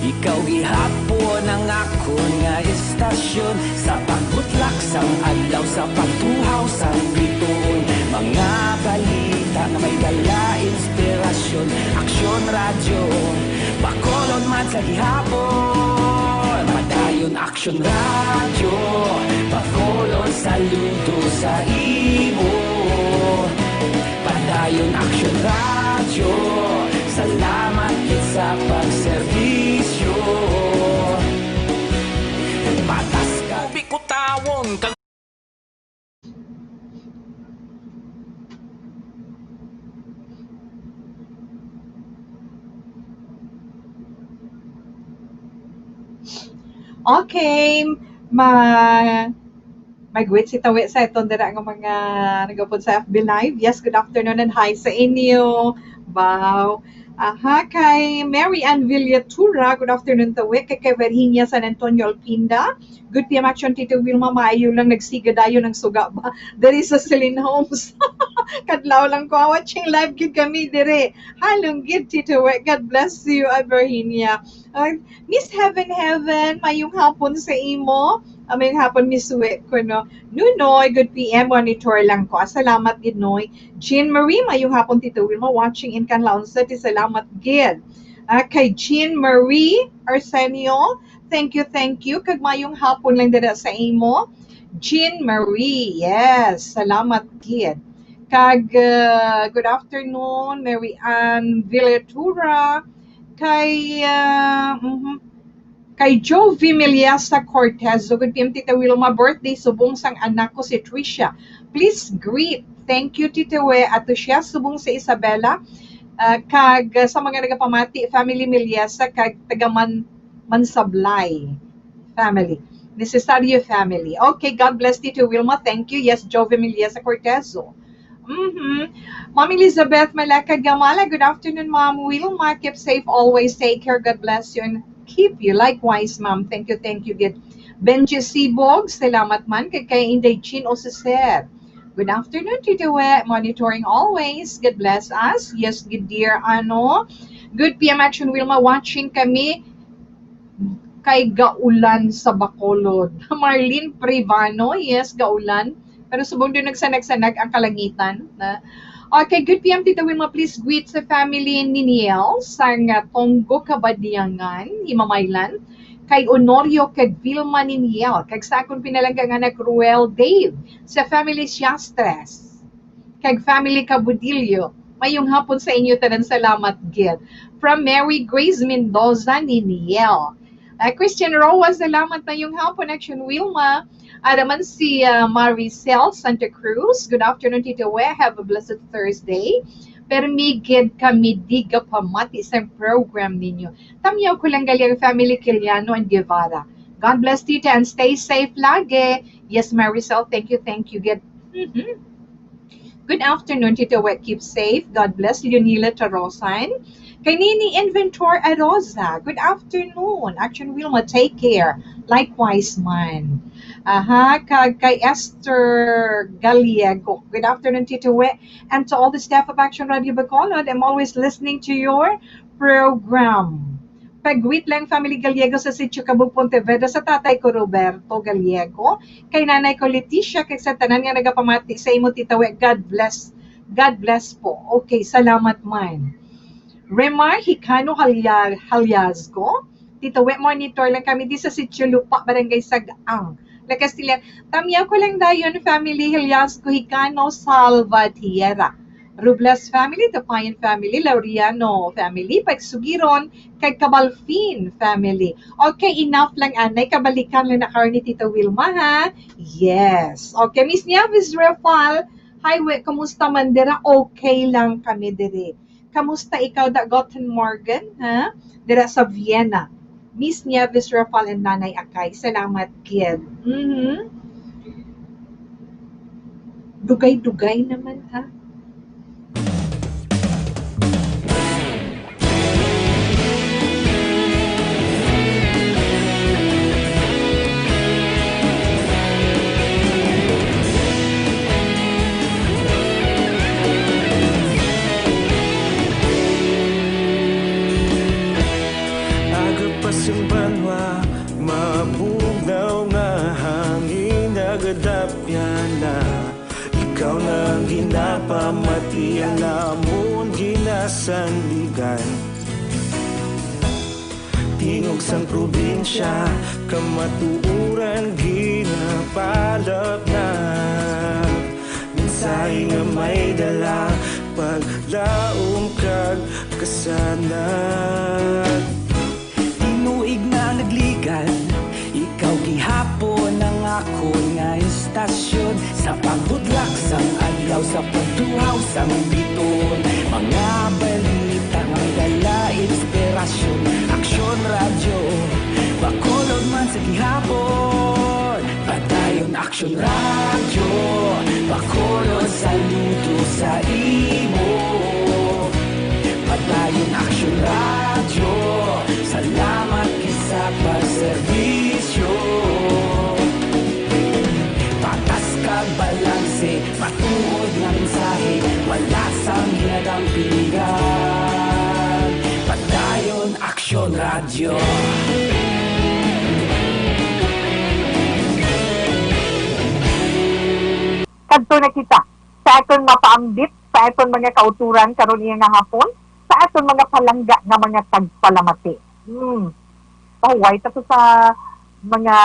ikaw gihapon ang akon nga istasyon. Sa pagbutlak sang adlaw, sa pagtuhaw sang bituon, mga balita nga may dala inspirasyon. Aksyon Radyo, Bacolod man sa gihapon. Padayon Aksyon Radyo, Bacolod, saludo sa imo. Padayon Aksyon Radyo, salamat gid sa pagserbisyo. Patas ka bikutawon kag Okay, ma-, may greet si Tawi sa iton dira nga mga nagapod sa F B Live. Yes, good afternoon and hi sa inyo. Wow. Aha, kay Mary Ann Villatura, good afternoon, Tawi. Kay, kay Virginia San Antonio Alpinda, good P M Action, Tito Wilma, maayo lang, nagsiga dayon ang suga ba diri sa Celine Homes. Kadlaw lang ko, ah, watching live gid kami dire. Halong gid, Tito Wi. God bless you, ah, Virginia. Ah, Miss Heaven Heaven, mayong hapon sa imo. Amay hapon, Miss Wick, kuno. Nunoy, good P M, monitor lang ko. Ah, salamat gid, Noy. Jean Marie, mayong hapon, Tito Wilma, watching in Canlaon City. Salamat gid. Ah, kay Jean Marie Arsenio, thank you, thank you. Kag mayong hapon lang dira sa imo. Jean Marie, yes, salamat gid. Kag, ah, good afternoon, Mary Ann Villatura. Kay, ah, mhm. Kay Jovi Miliasa Cortez, so good P M, Tita Wilma, birthday subong sang anak ko si Tricia. Please greet. Thank you, Tita We. Ato siya subong sa Isabela. Ah, kag, ah, sa mga nagapamati, family Miliasa, kag taga Man-, Mansablay family. Necesario family. Okay, God bless, Tita Wilma. Thank you. Yes, Jovi Miliasa Cortezo. Mm-hmm. Ma'am Elizabeth Malaka Gamala, good afternoon, Ma'am Wilma. Keep safe always. Take care. God bless you and keep you. Likewise, Ma'am. Thank you, thank you. Good. Benji Sibog, salamat man. Kay, kay Inday Chin Oseset. Good afternoon, Tito We. Monitoring always. God bless us. Yes, good dear. Ano? Good P M Action Wilma, watching kami kay gaulan sa Bacolod. Marlene Privano, yes, gaulan. Pero subong din nagsanag-sanag ang kalangitan. Na. Okay, good P M, Tita Wilma. Please greet sa family ni Niel sang, ah, Tonggo Kabadiangan, Himamaylan, kay Honorio kag Vilma ni Niel, kag sa akon pinalangga nga anak Ruel Dave, sa family Siastres, kag family Cabudillo. Mayong hapon sa inyo tanan. Salamat gid. From Mary Grace Mendoza ni Niel. Ah, Christian Roa, salamat. Mayong hapon, Action Wilma. Ada man si, ah, Maricel Santa Cruz. Good afternoon, Tito We. Have a blessed Thursday. Permi gid kami di gapamati sa program ninyo. Tamyaw ko lang gali ang family Kiliano and Guevara. God bless, Tita, and stay safe lagi. Yes, Maricel, thank you, thank you gid. Mhm. Good afternoon, Tito We. Keep safe. God bless. Leonila Tarosan. Kay Nini Inventor Arosa, good afternoon. Action Wilma, take care. Likewise man. Aha, kag kay Esther Gallego. Good afternoon, Tito We, and to all the staff of Action Radio Bacolod. I'm always listening to your program. Pag-greet lang, family Gallego sa Sitio Kabug, Pontevedra, sa tatay ko, Roberto Gallego, kay nanay ko, Leticia, kag sa tanan nga nagapamati sa imo, Tita We. God bless. God bless po. Okay, salamat man. Remar Hicano Halya-, Halyazgo, Tito We, monitor lang kami di sa Sitio Lupa, Barangay Sagaang, La Castellan. Tamyaw ko lang dayon, family Heliasco Hicano Salvatierra. Robles family, Tapayan family, Laureano family, Pagsugiron, kag Cabalfin family. Okay, enough lang anay. Kabalikan lang na karon ni Tita Wilma, ha? Yes. Okay, Miss Nieves Rafael, hi, we, kumusta man dira? Okay lang kami diri. Kamusta ikaw, da Gotten Morgan, ha? Dira sa Vienna. Miss Nieves Rafael and Nanay Akay. Salamat gid. Mhm. Dugay-dugay naman, ha? Aga pa sing banwa, mabugnaw nga hangin nagadapyan na. Ikaw na ang ginapamati, ang amon ginasandigan. Tingog sang probinsya, kamatuoran ginapalapnap. Mensahe nga may dala, paglaom kag kasanag. Tinuig na nagligan, ikaw gihapon ang akon nga istasyon. Sa pagbudlak sang adlaw, sa pagtuhaw sang biton, mga balita nga may dala inspirasyon. Aksyon Radyo Bacolod man sa gihapon. Padayon Aksyon Radyo Bacolod, saludo sa imo. Padayon Aksyon Radyo, salamat gid sa pagserbisyo. Patas kag balanse, matuod nga mensahe, wala sang ginadampigan. Padayon Aksyon Radyo. Adto na kita sa aton mapaambit, sa aton mga kauturan karon iya nga hapon, sa aton mga palangga nga mga tagpalamati. Hmm. Pahuway ta ko sa mga,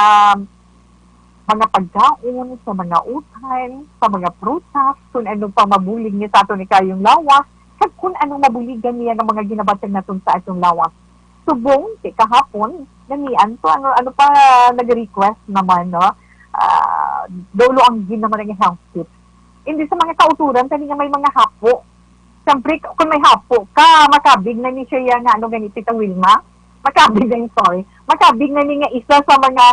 mga pagkaon, sa mga utan, sa mga prutas, kung ano pa mabulig niya sa aton ikayong lawas, kag kung ano mabuligan niya nga mga ginabatag naton sa atong lawas. Subong, ti kahapon, nanian to, ano, ano pa nag-request naman, no? Ah, dolo ang gin naman ang health tips. Hindi sa mga kauturan, kani nga may mga hapo. Siyempre, kung may hapo ka, makabig na ni siya nga, ano gani, Tita Wilma? Makabig na ni, sorry. Makabig na ni nga isa sa mga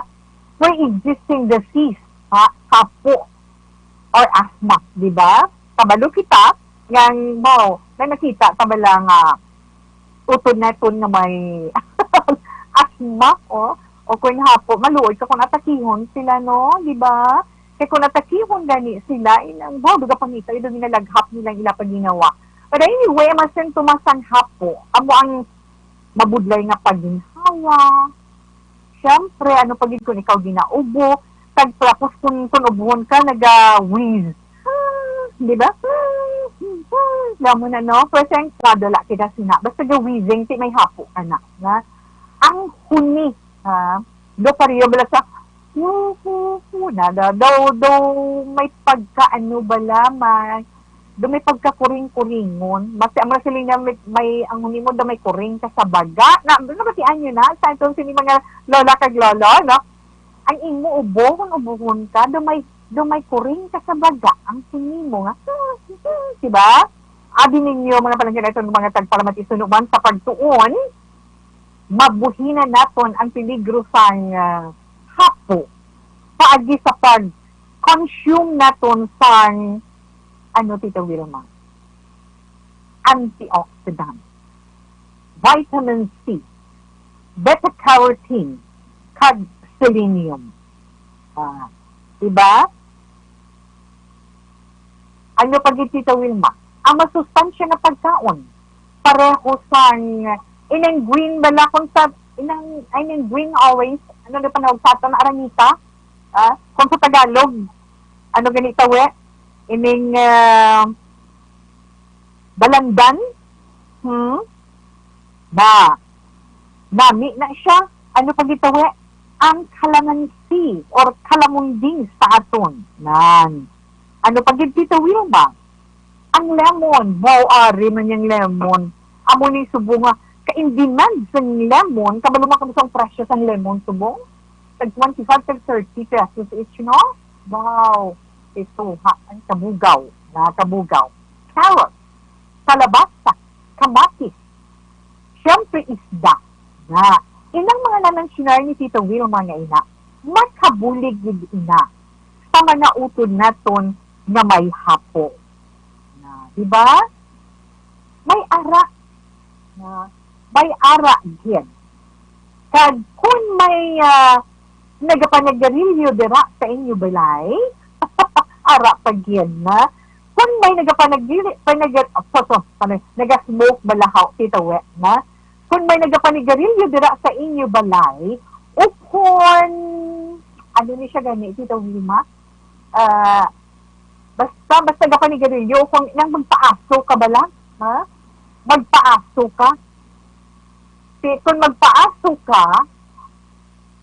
pre-existing disease, ha? Hapo or asthma, di ba? Kabalo kita, nga, wow, may nakita ka ba lang nga utod naton nga may asthma, o, o kung hapo, maluoy ka kung atakihon sila, no? Di ba? Kay kung atakihon gani sila, inang, wow, duga pangita, ito ginalaghap nilang ila paginawa. But anyway, ang mga sintomas sang hapo, amo ang mabudlay nga pagginhawa. Siyempre, ano pa gid kung ikaw ginaubo, tag-, tapos kung, kung ubuhon ka, naga-wheeze. Di ba? Alam mo na, no? First time, kadala kita sina. Basta ga-wheezing, ti may hapo ka na. Na? Ang huni, ha? Do pareho bala sa, hu, hu, hu, na, da, daw, daw, may pagka, ano bala, may, do may pagkakuring-kuringon. Basta, ang mga siling na may, may, ang huni mo, do may kuring ka sa baga. Na, do nabatian nyo na? Sa itong sini mga lola kag lolo, no? Ang imo ubo, kung ubuhon ka, do may, do may kuring ka sa baga. Ang huni mo nga, di ba? Abi ninyo, mga palangga, itong mga tagpalamati, sunuman sa pagtuon, mabuhinan naton ang peligro sang, ah, hapo paagi sa pag-consume naton sang, ano, Tita Wilma? Antioxidant, vitamin C, beta-carotene, kag selenium. Ah, diba? Ano pa gid, Tita Wilma? Ang masustansya nga pagkaon, pareho sang inang green bala kung sa, inang, I mean, green orange, ano na panawag sa aton, aranita? Ah, kung sa Tagalog, ano gani tawi? Ining, ah, balandan? Hmm? Na. Nami na siya. Ano pa gid tawi? Ang kalamansi or kalamunding sa aton. Nan. Ano pa gid, Tita Wilma? Ang lemon. Wow, ari man yang lemon. Amo ni subong nga ka-in-demand sang lemon. Kabalo man kamo sang presyo sang lemon subong? Tag twenty-five, tag thirty pesos each, no? Wow. Ito, ha, ang kabugaw. Na kabugaw. Carrot. Kalabasa. Kamatis. Siyempre, isda. Na. Inang mga na-mensionar ni Tita Wilma nga ina, makabulig gid ina sa mga utod naton nga may hapo. Na, di ba? May ara. Na, may ara gid. Kag kung may, ah, nagapanagarilyo dira sa inyo balay, ara pa gid na. Kung may nagapanagili-, panaga-, apo, so, ano, naga-smoke bala haw, Tita We, na? Kung may nagapanigarilyo dira sa inyo balay, ukon, ano ni siya gani, Tita Wilma? Ah, basta, basta gapanigarilyo, kung nang magpaaso ka bala, ha? Magpaaso ka. Si, kung magpaaso ka,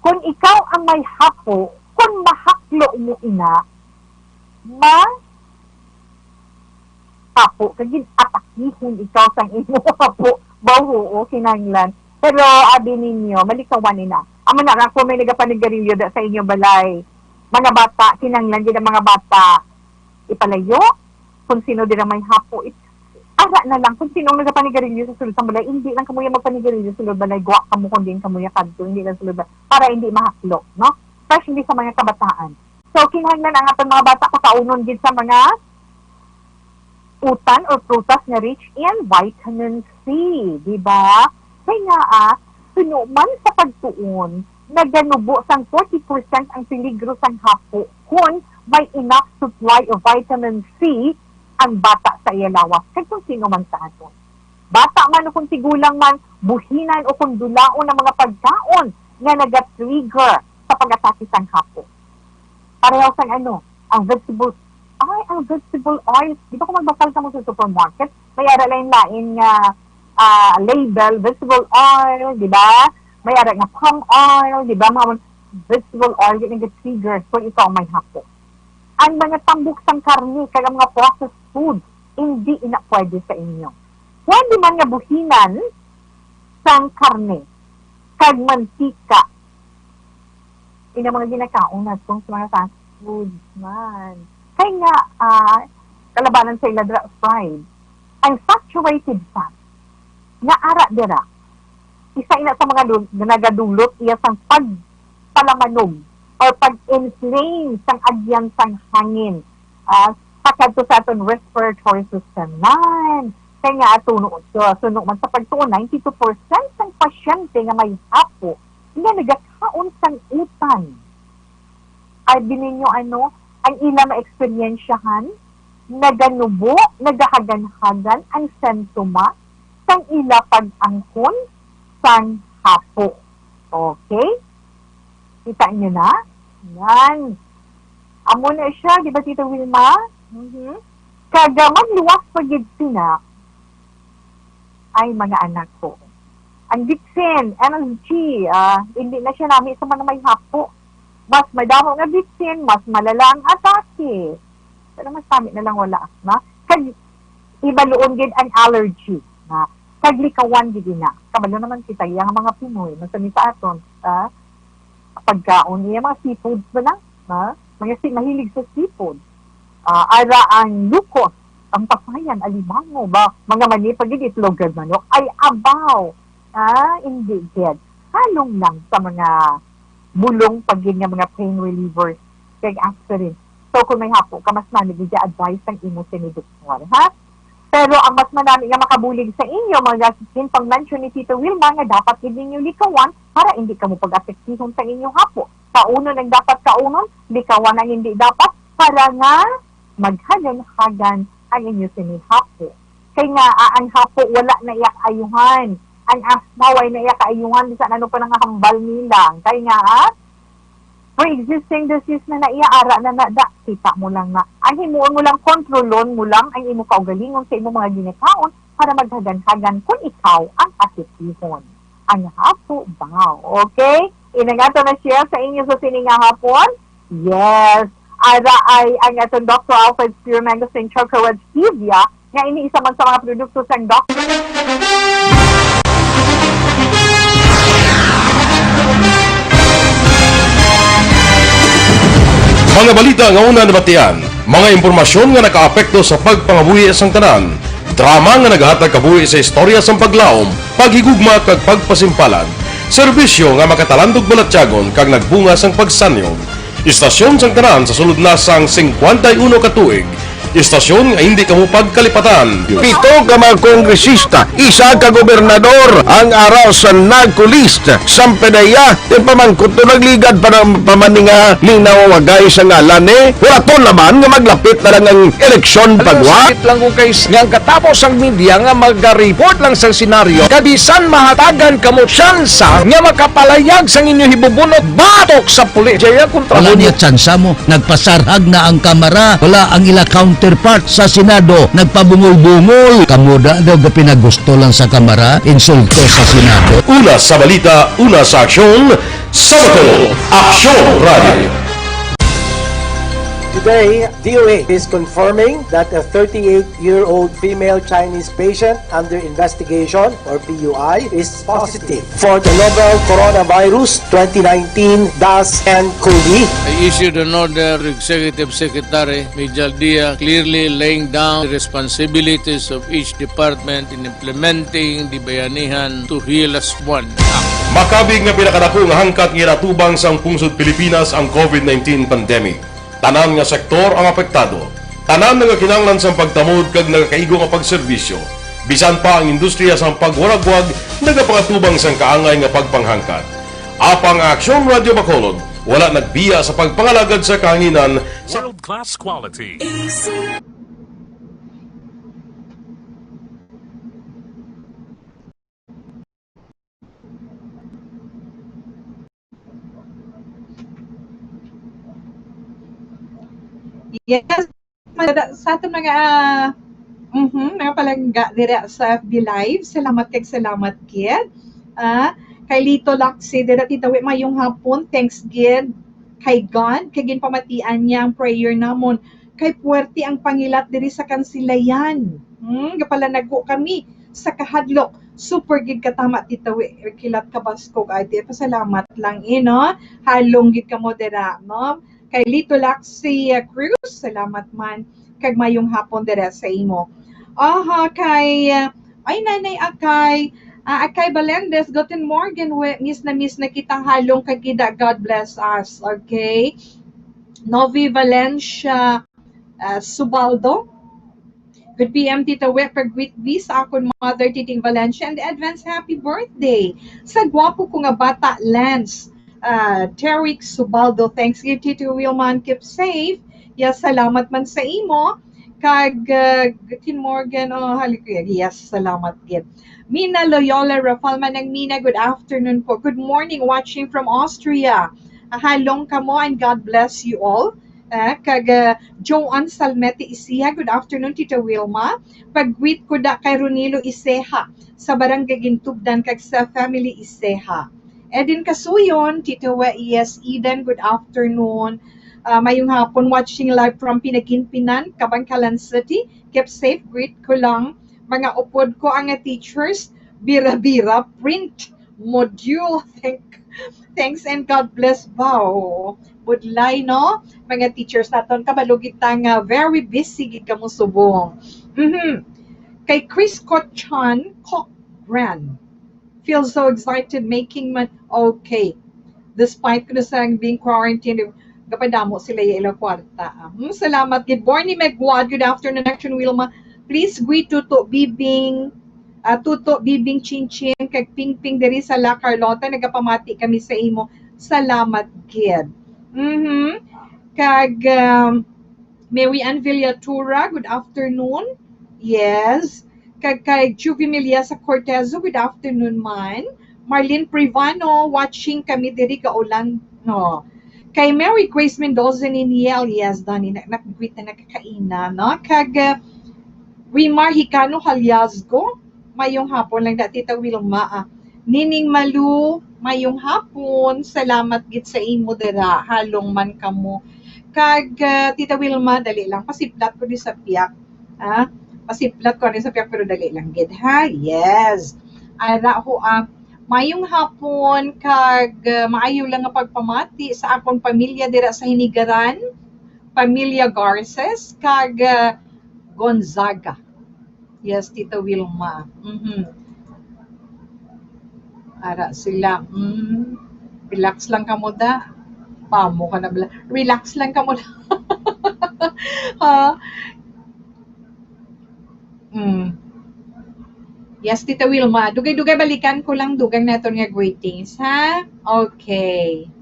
kung ikaw ang may hapo, kung mahaklo mo ina, ma-, hapo, kag gin-atakihon ikaw sang imo hapo. Baw, oo, kinahanglan. Pero abi ninyo, malikawan ina. Amo na nga, kung may nagapanigarilyo da sa inyo balay, mga bata, kinahanglan gid ang mga bata ipalayo. Kung sino dira may hapo, it-, ara na lang. Kung sino ang nagapanigarilyo sa sulod sang balay, hindi lang kamuya magpanigarilyo sa sulod balay. Gwa kamo kung diin kamuya kadto, hindi lang sulod balay. Para hindi mahaklo, no? Especially sa mga kabataan. So, kinahanglan ang aton mga bata pakaunon gid sa mga utan or prutas nga rich in vitamin C, di ba? Kay nga, ah, suno man sa pagtuon, naganubo sang forty percent ang peligro sang hapo kon may enough supply of vitamin C ang bata sa iya lawas, kag kon sino man sa aton. Bata man o kon tigulang man, buhinan o kon dulaon ang mga pagkaon nga naga-trigger sa pag-atake sang hapo. Pareho sang ano, ang vegetables. Ay, ang vegetable oil. Di ba kung magbakal ka mo sa supermarket, may ara lain-lain nga ah, label, vegetable oil, di ba? May ara nga palm oil, di ba? Mga vegetable oil, yun ang trigger kung ikaw may hapo. Ang mga tambok sang karne, kag ang mga processed food, hindi ina pwede sa inyo. Pwede man nga buhinan sang karne, kag mantika, ina mga ginakaon naton sa mga fast food man. Kay nga, ah, kalabanan sa ila dira, fried. Ang saturated fat, nga ara dira, isa ina sa mga dul-, nagadulot iya sang pagpalamanog or pag-inflame sang agyan sang hangin, ah, pakadto sa aton respiratory system. Nan, kay nga ato no, so, suno man sa pagtuon, ninety-two percent sang pasyente nga may hapo nga nagakaon sang utan. Abi ninyo ano, ang ila maeksperiensyahan, naganubo, nagahagan-hagan ang sentoma sang ila pag-angkon sang hapo. Okay? Kita niyo na? Yan. Amo na siya, di ba, Tita Wilma? Mhm. Kag, ah, magluwas pa gid sina. Ay, mga anak ko. Ang bitsin, M S G, ah, hindi na siya nami sa mga may hapo. Mas madamo nga bitsin, mas malala ang atake. Pero mas nami na lang wala, na? Kag ibaluon gid ang allergy, na? Kag likawan gid na. Kabalo naman kita, yang mga Pinoy, masami sa aton, ah, pagkaon niya, mga seafoods ba na? Ha? Mga si-, mahilig sa seafood. Ah, ara ang lukos, ang papayan, alimango, ba, mga mani, pag itlog kag manok, ay abaw. Ah, hindi gid. Halong lang sa mga bulong pag nga mga pain relievers kag aspirin. So, kung may hapo ka, mas nami gid advice sang imo sini doktor, ha? Pero ang mas manami nga makabulig sa inyo, mga gaskin, pang mention ni Tito Wilma nga dapat gid ninyo likawan para hindi kamo pag-apektihon sa inyo hapo. Kaunon ang dapat kaunon, likawan ang hindi dapat para nga maghagan-hagan ang inyo sini hapo. Kay nga, ah, ang hapo wala na iya kaayuhan. Ang asthma wala na iya kaayuhan, bisan ano pa nang hambal nila. Kay nga, ah, pre-existing disease na na iya, ara na na da. Kita mo lang na. Ang himuon mo lang, kontrolon mo lang ang imo kaugalingon sa imo mga ginikaon para maghagan-hagan kung ikaw ang apektihon. Ang hapo ba? Okay? Inangato na siya sa inyo sa sini nga hapon. Yes. Ara ay ang aton Doctor Alfred Spearman sa Chocolate Stevia, nga ini isa man sa mga produkto sang Doctor. Mga balita nga una nabatian, mga impormasyon nga nakaapekto sa pagpangabuhi sang tanan, drama nga nagahatag kabuhi sa istorya sang paglaom, paghigugma kag pagpasimpalan, serbisyo nga makatalandog balatyagon kag nagbunga sang pagsanyog. Istasyon sang tanan sa sulod na sang singkwenta y uno ka tuig. Istasyon nga hindi kamo pagkalipatan. Pito ka mga kongresista, isa ka gobernador ang ara sa NAGCO list. Sampanaya, ipamangkot to nagligad pa ng pamaninga linaw wagay sa ngalan ni. Huraton naman nga maglapit na lang ang eleksyon pagwa. Sakit lang ko kay s-, nga ang katapos ang media nga maga-report lang sa senaryo, kabisan mahatagan kamo tsansa nga makapalayag sang inyo hibubunot batok sa pulis. Jaya kontra Wala mo. Niya tsansa mo. Nagpasarhag na ang Kamara. Wala ang ila counterpart sa Senado. Nagpabungol-bungol. Kamo da daw gapinagusto lang sa Kamara. Insulto sa Senado. Una sa balita, una sa aksyon, sa Bacolod, Aksyon Radio. Today, D O A is confirming that a thirty-eight-year-old female Chinese patient under investigation, or P U I, is positive for the novel coronavirus twenty nineteen dash N COVID. I issued an order to Executive Secretary Mijal Dia, clearly laying down the responsibilities of each department in implementing the Bayanihan to Heal As One Act. Makabig nga pinakadako nga hangkat nga ginatubang sang pungsod Pilipinas ang COVID nineteen pandemic. Tanan nga sektor ang apektado. Tanan nagakinahanglan sang pagtamod kag nagakaigo nga pagserbisyo. Bisan pa ang industriya sang pagwaragwag nagapangatubang sang kaangay nga pagpanghangkat. Apang ang Aksyon Radio Bacolod wala nagbiya sa pagpangalagad sa kahanginan sa World class quality. Yes. man sa aton mga, ah, mhm, mga palangga dira sa F B Live. Salamat kag salamat gid. Ah, kay Lito Laksi dira, Tita Wi, mayong hapon. Thanks gid kay God kay ginpamatian niya ang prayer namon. Kay puwerte ang pangilat diri sa Kansilayan. Hmm, gapalanago kami sa kahadlok. Super gid katama, Tita Wi, kilat kabaskog. Ay, di, pasalamat lang, eh, no? Halong gid kamo dira, no? Kay Lito Laxi, uh, Cruz, salamat man. Kag mayong hapon dere sa imo. Aha, kay, uh, ay, Nanay Akay, uh, Akay Balendez, guten Morgen, we, miss na miss na kitang halong kag kida, God bless us, okay? Novi Valencia, uh, Subaldo, good P M, Tita Wet, pag-greet bi sa akon mother, Titing Valencia, and advance happy birthday sa gwapo ko nga bata, Lance, ah, Teric Subaldo. Thanks gid, Tito Wilma, and keep safe. Yes, salamat man sa imo. Kag, uh, Tin Morgan, oh, halik-, yes, salamat gid. Mina Loyola Rafael, Manang Mina, good afternoon po. Good morning, watching from Austria. Ah, halong kamo and God bless you all. Eh, kag, uh, Joan Salmete Isiha, good afternoon, Tita Wilma. Pag-greet ko da kay Ronilo Iseha sa Barangay Gintubdan kag sa family Iseha. Eden Kasuyon, Tito Wa-, yes, Eden, good afternoon. Uh, mayong hapon, watching live from Pinaginpinan, Kabankalan City. Keep safe, greet ko lang mga upod ko ang teachers, Bira-Bira, print module. Thank, thanks and God bless, Bao. Budlay, no? Mga teachers naton, kabalo gid ta nga very busy gid kamo subong. Mhm. Kay Chris Cotchan, Cochran. Feel so excited making man. Okay. Despite ko na sa being quarantined, gapadamo sila ya ilang kwarta. Ah, hmm, salamat gid. Borny Megwad, good afternoon, Action Wilma. Please greet Tuto Bibing, ah, Tuto Bibing Chinchin, kag Pingping diri sa La Carlota. Nagapamati kami sa imo. Salamat gid. Mhm. Kag, um, Mary Ann Villatura, good afternoon. Yes. Kag kay Juvie Miliasa Cortezo, good afternoon man. Marlene Privano, watching kami diri Gaulan, no. Kay Mary Grace Mendoza Niniel, yes, Dani, na, nag-greet na nagkakaina, no? Kag, uh, Rimar Hicano Haliasgo, mayong hapon lang da, Tita Wilma, ah. Nining Malu, mayong hapon. Salamat gid sa imo dira. Halong man kamo. Kag, ah, Tita Wilma, dali lang. Pasiplat ko di sa piyak. Ah, pasiplat ko ni sa piyak, pero dali lang gid, ha? Yes. Ara ho, ah, mayong hapon, kag, ah, maayo lang nga pagpamati sa akong pamilya dira sa Hinigaran, pamilya Garces, kag, ah, Gonzaga. Yes, Tita Wilma. Mhm. Ara sila. Mm. Relax lang kamo da. Pamo ka na bala. Relax lang kamo da. Ha? Mm. Yes, Tita Wilma. Dugay-dugay balikan ko lang dugang naton nga greetings, ha? Okay.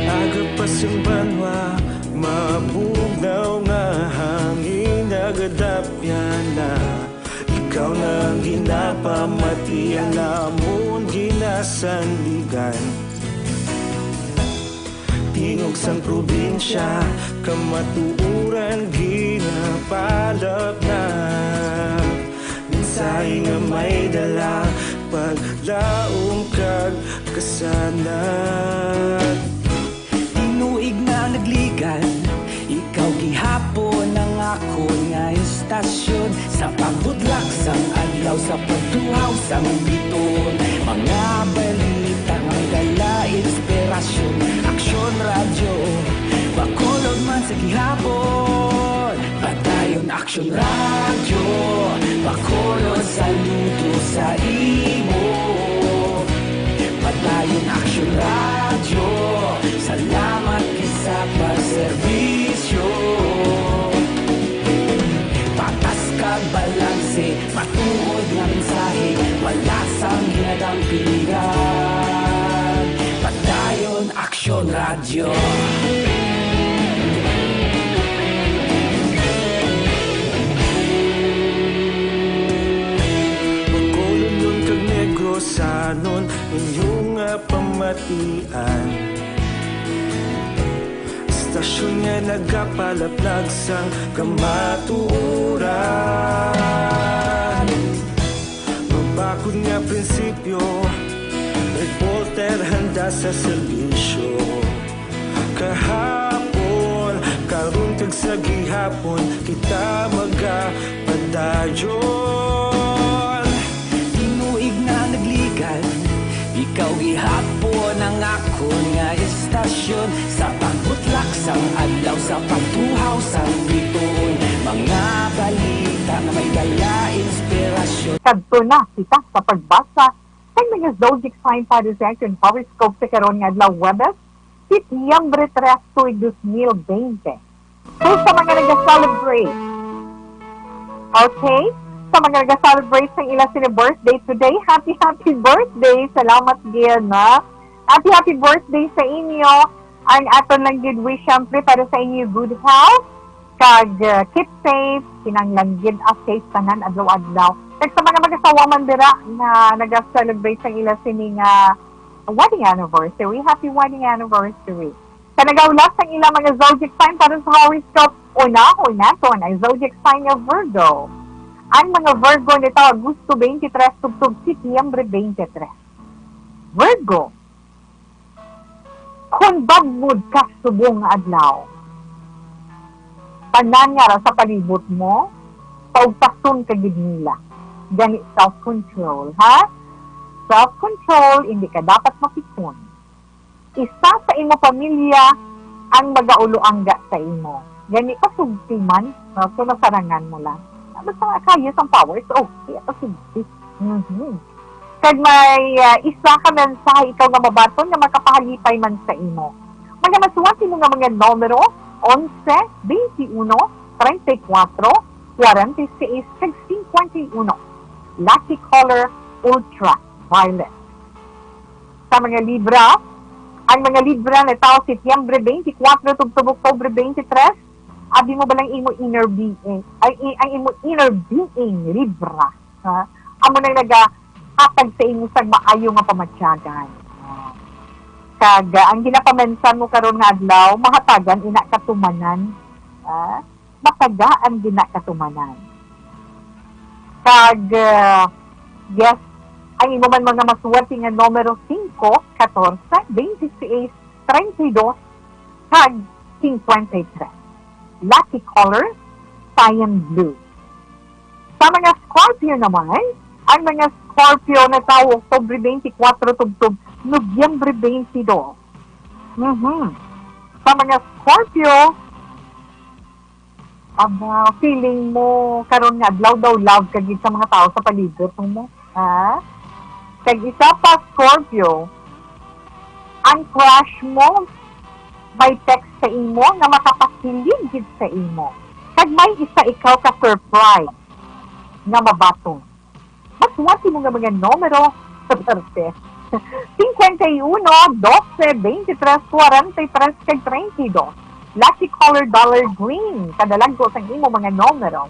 Agapas ang banwa, mabugnaw nga hangin, nagadapyan na. Ikaw na ang ginapamati, ang amon ginasandigan. Tingog sang probinsya, kamatuoran ginapalapnap. Mensahe nga may dala, paglaom kag kasanag. Tinuig na nagligan, ikaw gihapon ang akon nga istasyon. Sa pagbudlak sang adlaw, sa pagtuhaw sang biton, mga balita nga dala inspirasyon. Aksyon Radyo, Bacolod man sa gihapon. Padayon Aksyon Radyo, Bacolod, saludo sa imo. Padayon Aksyon Radyo, salamat gid sa pagserbisyo. Patas kag balanse, matuod nga mensahe, wala sang ginadampigan. Padayon Aksyon Radyo. Bacolod kag Negrosanon, inyo nga pamatian. Istasyon nga nagapalaplag sang kamatuoran. Mabakod nga prinsipyo, reporter handa sa serbisyo. Kahapon, karon kag sa gihapon, kita magapadayon. Tinuig na nagligad, ikaw gihapon ang akon nga istasyon. Sa pagbutlak sang adlaw, sa pagtuhaw sang bituon, mga balita nga may dala inspirasyon. Kadto na kita sa pagbasa sang mga zodiac sign para sa aton horoscope sa karon nga adlaw, Huwebes, Setyembre tres, tuig dos mil bente. So, sa mga nag-celebrate, okay? Sa mga nag-celebrate sang ila sini birthday today, happy, happy birthday! Salamat gid, no? Happy, happy birthday sa inyo. Ang aton lang gid wish, syempre, para sa inyo good health. Kag uh, keep safe, kinahanglan gid as safe tanan adlaw-adlaw. Kag sa mga mag-asawa man dira nga nag-celebrate sang ila sini nga wedding anniversary, happy wedding anniversary. Sa nagahulat sang ila mga zodiac sign para sa horoscope, unahon naton ang zodiac sign nga Virgo. Ang mga Virgo nito Agosto twenty-three tubtob Setyembre twenty-three. Virgo, kon badmod ka subong nga adlaw, tanan nga ra sa palibot mo, paugtason ka gid nila. Gani self-control, ha? Self-control, hindi ka dapat mapikon. Isa sa imo pamilya ang magauloangga sa imo. Gani, pasugti man, no? So, nasarangan mo lang. Basta nga kaya sang powers, okay, pasugti. Mhm. Kag may ah, isa ka mensahe ikaw nga mabaton nga makapahalipay man sa imo. Mga masuwat nimo nga mga numero, onse, twenty-uno, treinta y cuatro, cuarenta y seis, kag cincuenta y uno. Lucky color, ultra violet. Sa mga Libra, ang mga Libra natawo Setyembre twenty-four tubtob Oktubre twenty-three, abi mo ba lang imo inner being, ay, i- ang imo inner being, Libra, ha? Amo nang nagahatag sa imo sang maayo nga pamatyagan. Ah. Kag ah, ang ginapamensan mo karon nga adlaw, mahatagan ina katumanan. Ah, matagaan gina katumanan. Kag ah, yes, ang imo man mga maswerte nga numero singko, katorse, bente seis, treinta y dos, kag cincuenta y tres. Lucky color, cyan blue. Sa mga Scorpio naman, ang mga Scorpio natawo Oktubre twenty-four tubtob Nobyembre twenty-two. Mhm. Sa mga Scorpio, aba, feeling mo karon nga adlaw daw love ka gid sa mga tao sa palibot mo, ha? Kag isa pa, Scorpio, ang crush mo may text sa imo nga makapakilig gid sa imo. Kag may isa ikaw ka surprise nga mabaton. Maswerte mo nga mga numero, swerte. Cincuenta y uno, doce, veintitrés, cuarenta y tres, kag treinta y dos. Lucky color, dollar green. Kadalagko sang imo mga numero.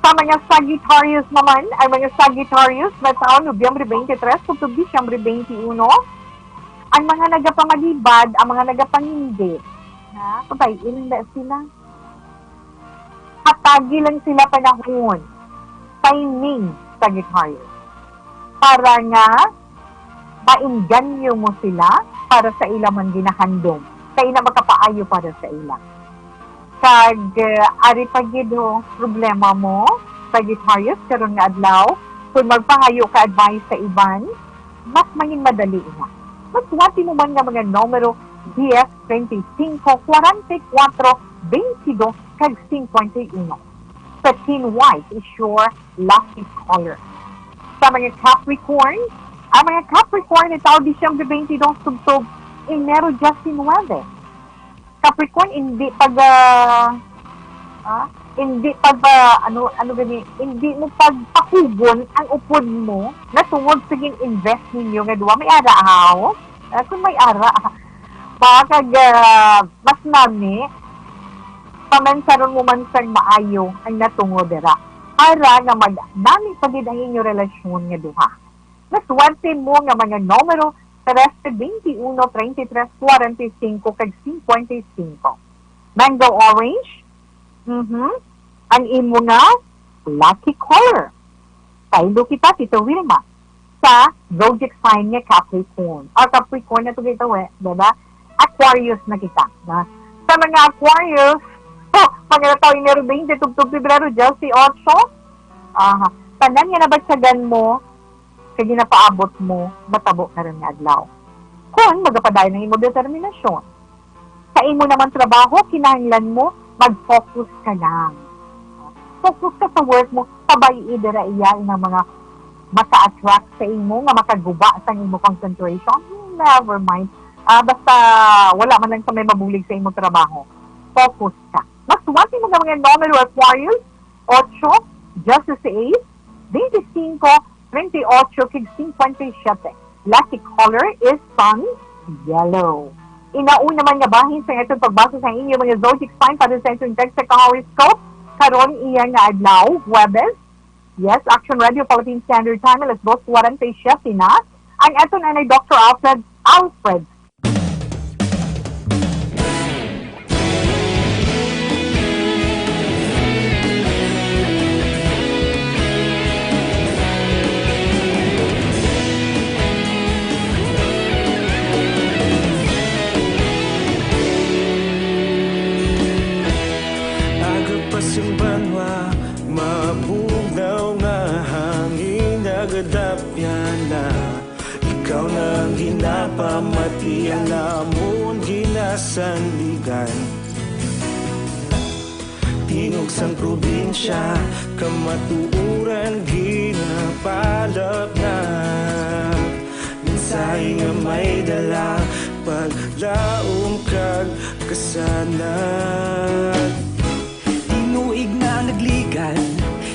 Sa mga Sagittarius naman, ang mga Sagittarius natawo Nobyembre twenty-three tubtob Disyembre twenty-uno, ang mga nagapamalibad, ang mga nagapangindi. Ha? Patay, ilang na sila? Hatagi lang sila panahon, timing, Sagittarius, para nga maengganyo mo sila para sa ila man ginahandom, kay ina makapaayo para sa ila. Kag uh, ari pa gid ho, problema mo, Sagittarius, karon nga adlaw, kung magpangayo ka advice sa iban, mas mangin madali na. Mas wati mo man nga mga numero dies, twenty-cinco, cuarenta y cuatro, veintidós, kag cincuenta y uno. Satin white is your lucky color. Sa mga Capricorn, ang mga Capricorn natawo Disyembre twenty-two tubtob Enero diecinuebe. Capricorn, hindi pag ah, ah, hindi pag ah, ano ano gani, hindi mo pagpakugon ang upod mo na tungod sa gin-invest ninyo nga duha. May ara, haw? Ah, kung may ara, Ba, kag, ah, mas nami, pamansaron mo man sang maayo ang natungod dira, para nga mag-nami pa gid ang inyo relasyon nga duha. Naswerte mo nga mga numero tres, twenty-uno, treinta y tres, cuarenta y cinco, kag cincuenta y cinco. Mango orange, mhm, ang imo nga lucky color. Saylo kita, Tito Wilma, sa zodiac sign nga Capricorn. Or Capricorn na to, Tito, eh, diba? Aquarius na kita. Na, sa mga Aquarius, oh, mga natawo Enero twenty, tubtob Pebrero diyes otso, aha, tanan nga nabatyagan mo, kag ginapaabot mo, matabo karon nga adlaw. Kon magapadayon ang imo determinasyon. Sa imo naman trabaho, kinahanglan mo mag-focus ka lang. Focus ka sa work mo, pabay-i dira iya inang mga maka-attract sa imo nga makaguba sa imo concentration. Never mind. Ah, basta wala man lang sa may mabulig sa imo trabaho. Focus ka. Mas wati mo nga mga numero, Aquarius, otso, diyesisais, twenty-cinco, treinta y ocho, kag cincuenta y siete. Lucky color is sun yellow. Inauna man nga bahin sa aton pagbasa sa inyo mga zodiac sign para sa aton text sa horoscope karon iya nga adlaw, Huwebes. Yes, Action Radio Philippine Standard Time, alas dos cuarenta y siete na. Ang aton anay Doctor Alfred, Alfred Aga pa sing banwa, mabugnaw nga hangin nagadapyan na. Ikaw na ang ginapamati, ang amon ginasandigan. Tingog sang probinsya, kamatuoran ginapalapnap. Mensahe nga may dala, paglaom kag kasanag. Tinuig na nagligan,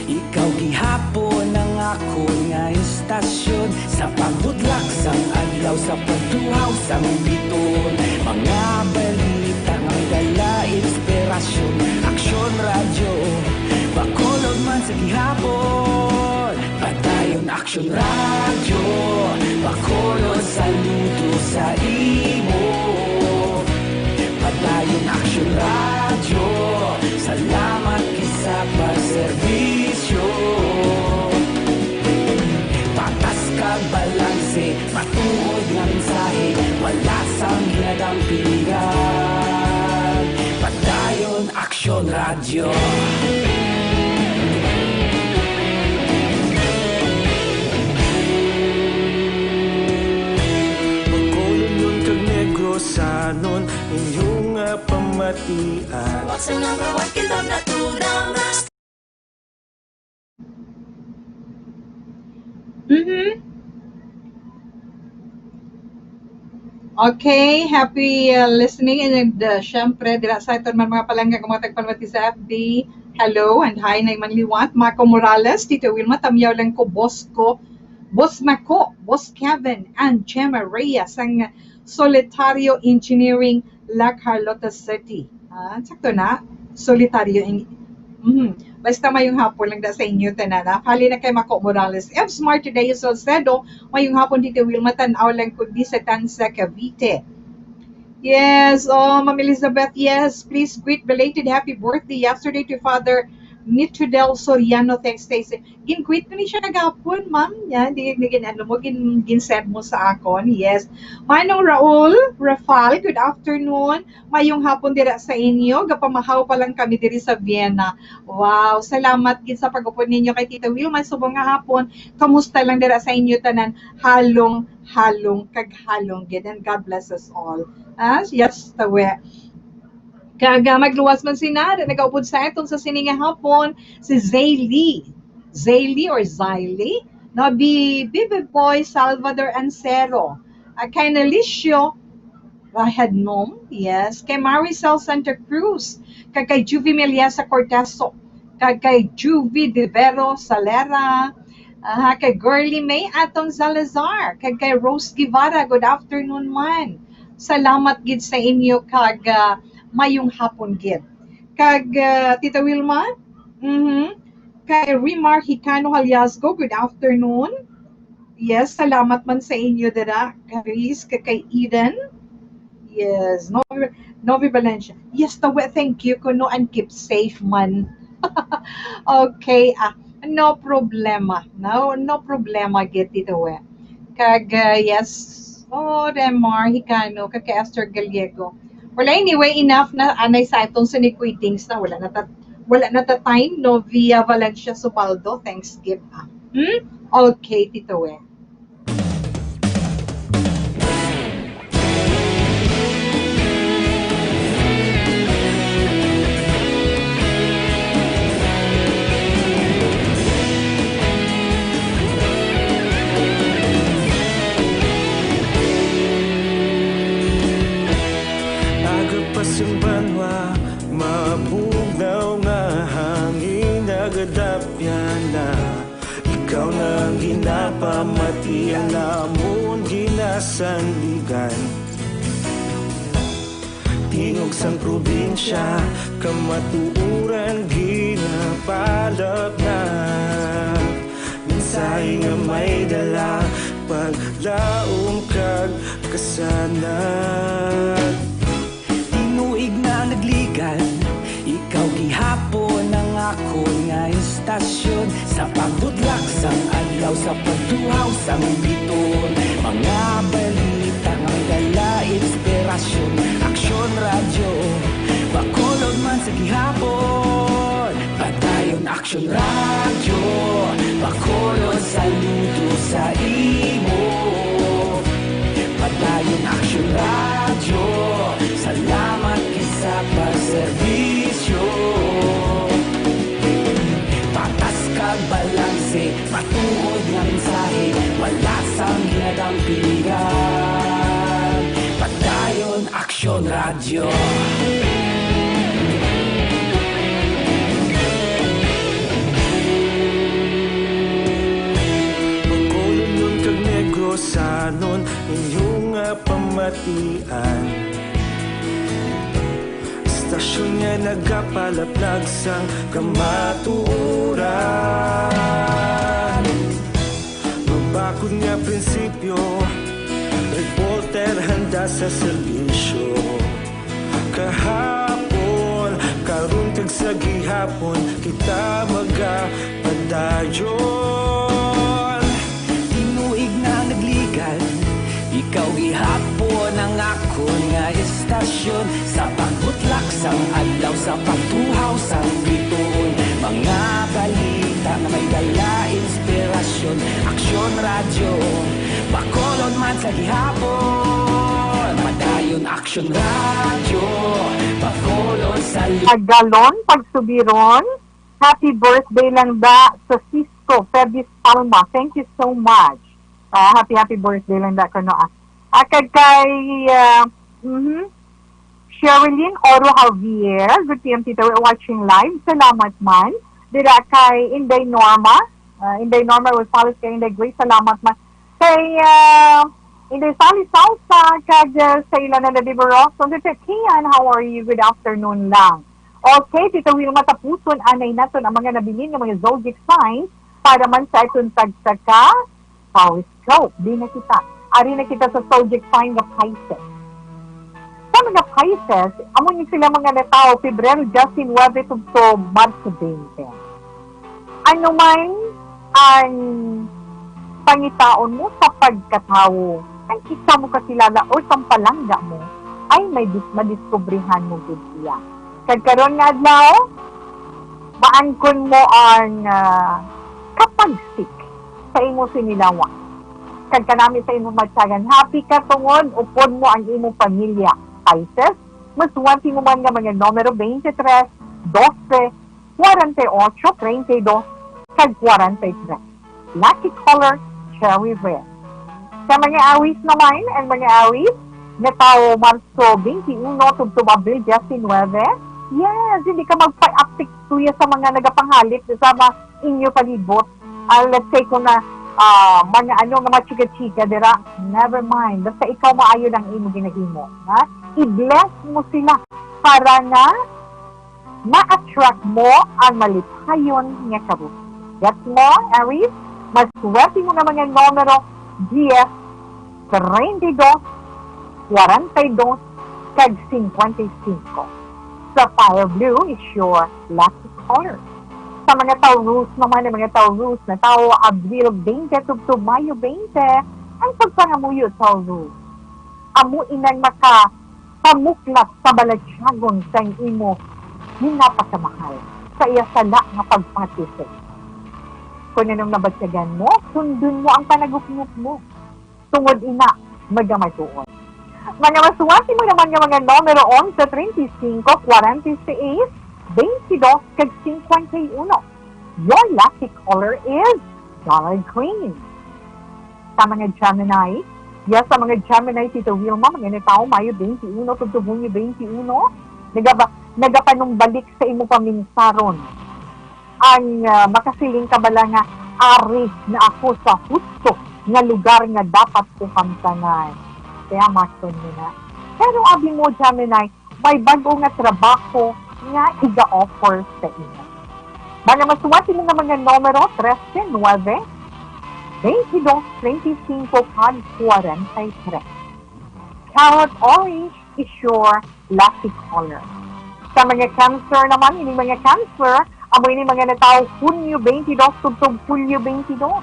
ikaw gihapon ang akon nga istasyon. Sa pagbutlak sang adlaw, sa pagtuhaw sang biton, mga balita nga may dala inspirasyon. Aksyon Radyo, Bacolod man sa gihapon. Padayon Aksyon Radyo, Bacolod, saludo sa imo. Padayon Aksyon Radyo, salamat gid sa pagserbisyo. Patas kag balanse, matuod nga mensahe, wala sang ginadampingan. Padayon Aksyon Radyo. Bacolodnon kag Negrosanon, inyo nga pamatian. What's the number one kingdom na tunang Mm-hmm. Okay, happy uh, listening. And uh, syempre, dira sa aton man mga palangga, kung mga tagpalwati sa F B, hello and hi, Nay Manliwat, Mako Morales, Tito Wilma, Tamyaw lang ko, Bosco, Boss Mako, Boss Kevin, and Gemma Reyes, ang Solitario Engineering, La Carlota City. Ah, sakto na. Solitario Eng-, mhm. Basta mayong hapon lang da sa inyo tanan, ha? Hali na kay Mako Morales. F Smart today is Salcedo. Mayong hapon dito, Wilma Tan-aw lang kundi sa Tanza, Cavite. Yes, oh, Ma'am Elizabeth, yes, please greet belated happy birthday yesterday to Father Nitudel Soriano. Thanks, Stacy. Gin-greet ko ni siya kagapon, ma'am. Yan, di, di gin, ano mo, gin, gin-send mo sa akon. Yes. Manong Raul, Rafal, good afternoon. Mayong hapon dira sa inyo. Gapamahaw pa lang kami diri sa Vienna. Wow, salamat gid sa pag-upod ninyo kay Tita Wilma. Subong nga hapon, kamusta lang dira sa inyo tanan? Halong, halong, kag halong gid. And God bless us all. Ah, yes, tawe. Kag, ah, magluwas man sina, nagaupod sa aton sa sini nga hapon, si Zaylee. Zaylee or Zaylee? No, bi-, Bibi Boy Salvador Ancero. Ah, kay Nelicio Rahednom, yes. Kay Maricel Santa Cruz. Kag kay Juvie Meliesa Corteso. Kag kay Juvie De Vero Salera. Aha, kay Girly May Aton Salazar. Kag kay Rose Guevara, good afternoon man. Salamat gid sa inyo kag, ah, mayong hapon gid. Kag, ah, Tita Wilma, mhm, kay Rimar Hicano Haliasgo, good afternoon. Yes, salamat man sa inyo dira, Caris, kag kay Eden. Yes, Novi, Novi Valencia. Yes, tawe, thank you kuno and keep safe man. Okay, ah, no problema. No, no problema gid, Tita We. Kag, ah, yes, oh, Remar Hicano, kag kay Esther Gallego. Wala, anyway, enough na anay sa atong sini greetings na wala na ta, wala na ta time, no, via Valencia Subaldo, thanks give, ah. Hmm? Okay, Tita We. Aga pa sing banwa, mabugnaw nga hangin, nagadapyan na. Ikaw na ang ginapamati, ang amon ginasandigan. Tingog sang probinsya, kamatuoran ginapalapnap. Mensahe nga may dala, paglaom kag kasanag. Tinuig na nagligad, ikaw gihapon ang akon nga istasyon. Sa pagbutlak sang adlaw, sa pagtuhaw sang bituon, mga balita nga may dala inspirasyon. Aksyon Radyo, Bacolod man sa gihapon. Padayon Aksyon Radyo, Bacolod, saludo sa imo. Padayon Aksyon Radyo, salamat gid sa pagserbisyo. Patas kag balanse, matuod nga mensahe, wala sang ginadampigan. Padayon Aksyon Radyo. Bacolodnon kag Negrosanon, inyo nga pamatian. Istasyon nga nagapalaplag sang kamatuoran. Mabakod nga prinsipyo, reporter handa sa serbisyo. Kahapon, karon, kag sa gihapon, kita magapadayon. Tinuig na nagligad, ikaw gihapon ang akon nga istasyon. Sa pagbutlak sang adlaw, sa pagtuhaw sang bituon, mga balita nga may dala inspirasyon. Aksyon Radyo, Bacolod man sa gihapon. Padayon Aksyon Radyo, Bacolod sa lu- Tagalon, Pagsubiron. Happy birthday lang da sa Cisco Febis Palma. Thank you so much. Ah, happy, happy birthday lang da kuno, ah. Ah, kag kay, ah, mhm. Sherilyn Oro Javier, good P M, Tita, we're watching live. Salamat man. Dira kay Inday Norma. Ah, Inday Norma Rosales, kay Inday Grace, salamat man. Kay, ah, Inday Sally Salsa, kag, ah, sa ila na Nadiboroso. Tita Kian, how are you? Good afternoon lang. Okay, Tita Wilma, tapuson anay naton ang mga nabilin nga mga zodiac signs para man sa aton tagsa ka horoscope. Di na kita. Ari na kita sa zodiac sign nga Pisces. Sa mga Pisces, amo ni sila mga natawo, Pebrero diyes nuwebe tubtob Marso twenty. Ano man ang pangitaon mo sa pagkatawo, ang isa mo kakilala or sang palangga mo, ay may dis-, madiskubrihan mo gid siya. Kag karon nga adlaw, maangkon mo ang, ah, kapagsik sa imo sinilawa. Kag kanami sa imo matyagan, happy ka tungod upod mo ang imo pamilya. Pisces, maswerte mo man nga mga numero twenty-three, doce, kwarenta y ocho, treinta y dos, kag kwarenta y tres. Lucky color, cherry red. Sa mga Awis naman, ang mga Awis, nga tawo Marso twenty-uno tubtob Abril diecinuebe, yes, hindi ka magpa-apektuya sa mga nagapanghalit sa mga inyo palibot. Ah, let's say, kung na, ah, mga ano nga mga chika-chika dira, never mind. Basta ikaw maayo lang imo ginahimo, ha? I-bless mo sila para nga ma-attract mo ang malipayon nga kabuhi. Gets mo, Aries? Maswerte mo nga mga numero diyes, treinta y dos, kwarenta y dos, kag singkwenta y singko. Sapphire blue is your lucky color. Sa mga Taurus naman, ang mga Taurus nga tawo, Abril twenty tubtob Mayo twenty, ang pagpangamuyo, Taurus, amo inang makapamuklat sa balatyagon sang imo ginapakamahal sa iya sala nga pagpati sa imo. Kon anong nabatyagan mo, sundon mo ang panagukmok mo. Tungod ina, magamay tuon. Mga maswerte mo naman nga mga numero onse, treinta y cinco, kwarenta y seis, veintidós, kag cincuenta y uno. Your lucky color is dark green. Sa mga Gemini, yes, sa mga Gemini, Tito Wilma, mga natawo Mayo twenty-one, tubtob Hunyo twenty-one, nagaba-, nagapanumbalik sa imo paminsaron. Ang, ah, makasiling ka bala nga, "Ari na ako sa husto nga lugar nga dapat ko kamtangan." Kaya mason mo na. Pero abi mo, Gemini, may bag-o nga trabaho nga iga-offer sa imo. Mga maswerte mo nga mga numero, trese, nuebe, veintidós, treinta y cinco, kag kwarenta y tres. Carrot orange is your lucky color. Sa mga Cancer naman, ini mga Cancer, amo ini mga natawo Hunyo twenty-two tubtob Hulyo twenty-two.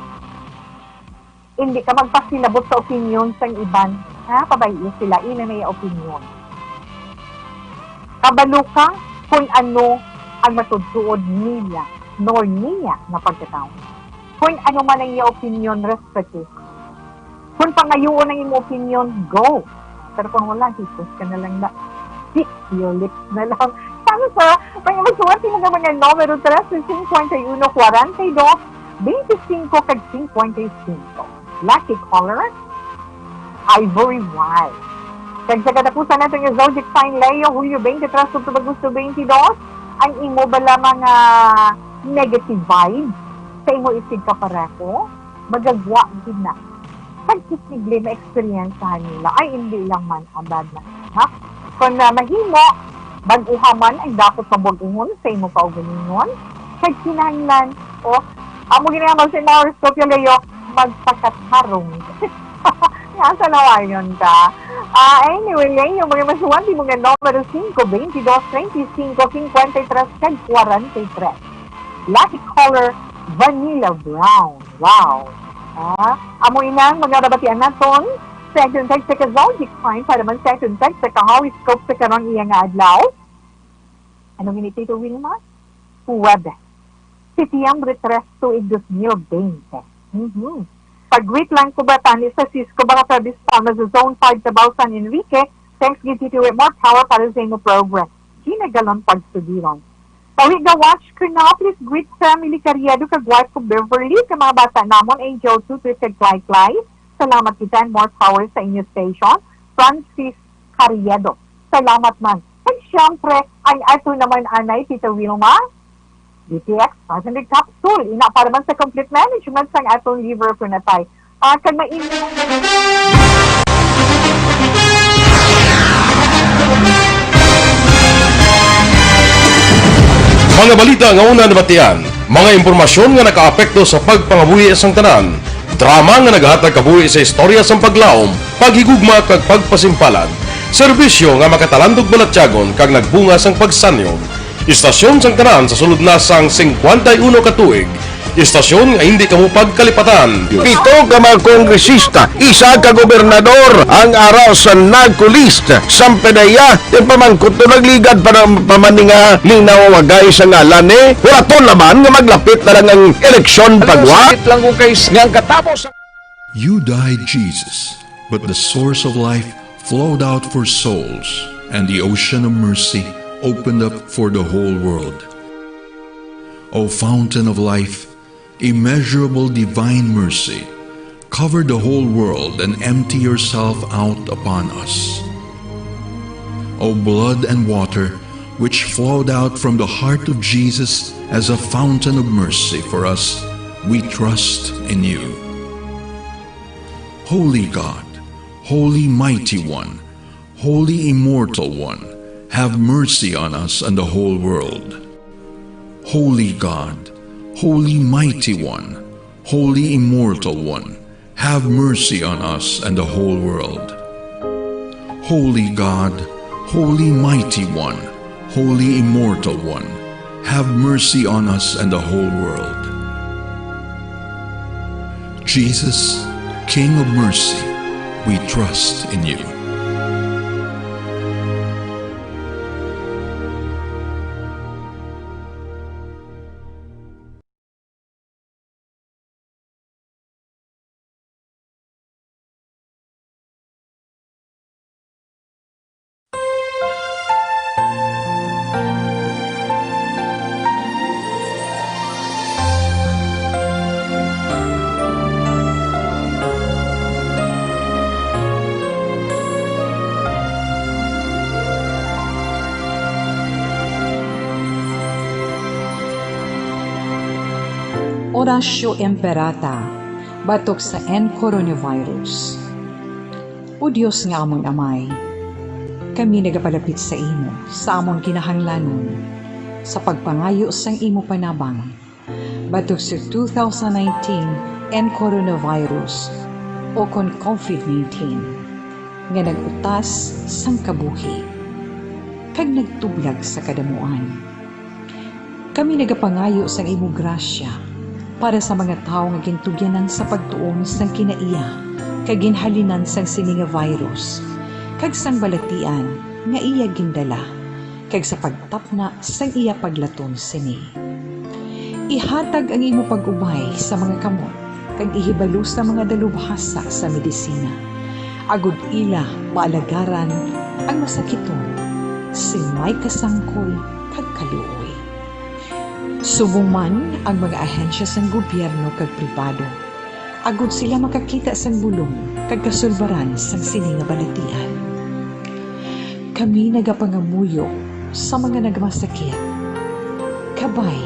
Hindi ka magpasilabot sa opinyon sang iban, ha? Pabay-i sila, ina na iya opinyon. Kabalo ka kung ano ang matutuod nila nor niya nga pagkatawo. Kung ano man ang iya opinyon, respeto. Kung pangayuon ang imo opinyon, go. Pero kung wala, hipos ka na lang na. Stick to your lips na lang. Tama sa, pag magsuwat mo nga mga numero trese, cincuenta y uno, kwarenta y dos, veinticinco, kag cincuenta y cinco. Lucky color, ivory white. Kag sa katapusan nato nga zodiac sign, Leo, Hulyo twenty-three, October, Agosto twenty-two, ang imo bala mga negative vibes sa imo isig kapareho, magagwa gid na. Kag posible ma-experiencehan nila. Ay, hindi lang man, abad na. Ha? Kung na mahimo, bag-uha man ang dapat pabag-uhon sa imo kaugalingon. Kag kinahanglan, o, amo gini nga sa imo horoscopio, Leo, magpakatarong. Nga sa nawayon ka. Ah, anyway, Leo, mga masuwat, imo nga numero, cinco, veintidós, treinta y cinco, cincuenta y tres, kag kwarenta y tres. Lucky color, vanilla brown. Wow. Ah, amo inang mga nabatian naton sa aton tag sa ka zodiac sign para man sa aton tag sa ka horoscope sa karon iya nga adlaw. Ano gini, Tito Wilma? Huwebes, Setyembre tres, tuig dos mil bente. Mhm. Pag-greet lang ko ba tani sa Cisco Barata Vista, sa Zone five, Tabaw, San Enrique. Thanks gid, Tito, with more power para sa imo program. Gina Galon, Pagsugiron. Tawi gawas ko na, please greet family Carriedo kag wife ko Beverly, sa mga bata namon, Angel, Tutoy, kag Clay Clay. Salamat kita and more power sa inyo station. Francis Carriedo. Salamat man. Kag siyempre, ang ato naman anay, Tita Wilma, D T X five hundred capsule. Ina para man sa complete management sang atong liver, punatay. Ah, kag mainit. Mga balita nga una nabatian, mga impormasyon nga nakaapekto sa pagpangabuhi sang tanan, drama nga naghatag kabuhi sa istorya sang paglaom, paghigugma kag pagpasimpalan, serbisyo nga makatalandog balatyagon kag nagbunga sang pagsanyo. Istasyon sang tanan sa sulod na sang singkwenta y uno ka tuig. Istasyon nga hindi kamo pagkalipatan. Pito ka mga kongresista, isa ka gobernador ang ara sa NAGCO list. Sampedeya, ipamangkot to nagligad para pamaninga linawagay sa ngalan ni Huraton naman nga maglapit na lang ang eleksyon pagwa. Sakit lang ko kay s-, nga ang katapos. You died, Jesus, but the source of life flowed out for souls, and the ocean of mercy opened up for the whole world. O fountain of life, immeasurable divine mercy, cover the whole world and empty yourself out upon us. O blood and water, which flowed out from the heart of Jesus as a fountain of mercy for us, we trust in you. Holy God, Holy Mighty One, Holy Immortal One, have mercy on us and the whole world. Holy God, Holy Mighty One, Holy Immortal One, have mercy on us and the whole world. Holy God, Holy Mighty One, Holy Immortal One, have mercy on us and the whole world. Jesus, King of mercy, we trust in you. Oratio Imperata, batok sa N coronavirus. O Dios nga amon Amay, kami nagapalapit sa imo sa amon kinahanglanon sa pagpangayo sang imo panabang batok sa two thousand nineteen N coronavirus, o kon COVID nineteen, nga nag-utas sang kabuhi kag nagtublag sa kadamuan. Kami nagapangayo sang imo grasya para sa mga tawo nga gintugyanan sa pagtuon sang kinaiya kag ginhalinan sang sini nga virus kag sang balatian nga iya gindala, kag sa pagtapna sang iya paglaton sini. Ihatag ang imo pag-ubay sa mga kamot kag ihibalo sa mga dalubhasa sa medisina, agod ila maalagaran ang masakiton sing may kasangkol kag kaluoy. Subong man ang mga ahensya sang gobyerno kag pribado, agod sila makakita sang bulong kag kasulbaran sang sini nga balatian. Kami nagapangamuyo sa mga nagmasakit, kabay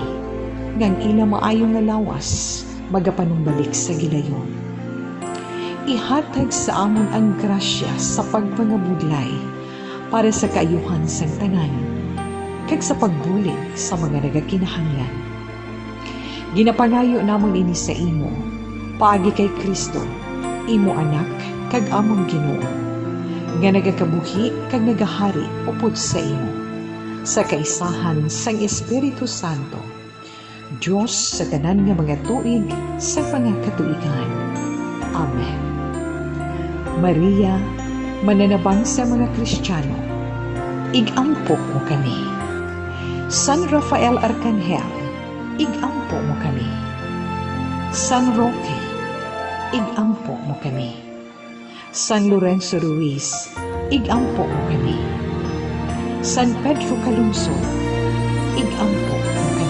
nga ang ila maayo nga lawas magapanumbalik sa gilayon. Ihatag sa amon ang grasya sa pagpangabudlay para sa kaayuhan sang tanan, kag sa pagbulig sa mga nagakinahanglan. Ginapangayo namon ini sa imo, paagi kay Cristo, imo Anak kag amon Ginoo, nga nagakabuhi kag nagahari upod sa imo, sa kaisahan sang Espiritu Santo, Dios sa tanan nga mga tuig sa mga katuigan. Amen. Maria, mananabang sa mga Kristiyano, ig-ampo mo kami. San Rafael Arkanghel, ig-ampo mo kami. San Roque, ig-ampo mo kami. San Lorenzo Ruiz, ig-ampo mo kami. San Pedro Calungsod, ig-ampo mo kami.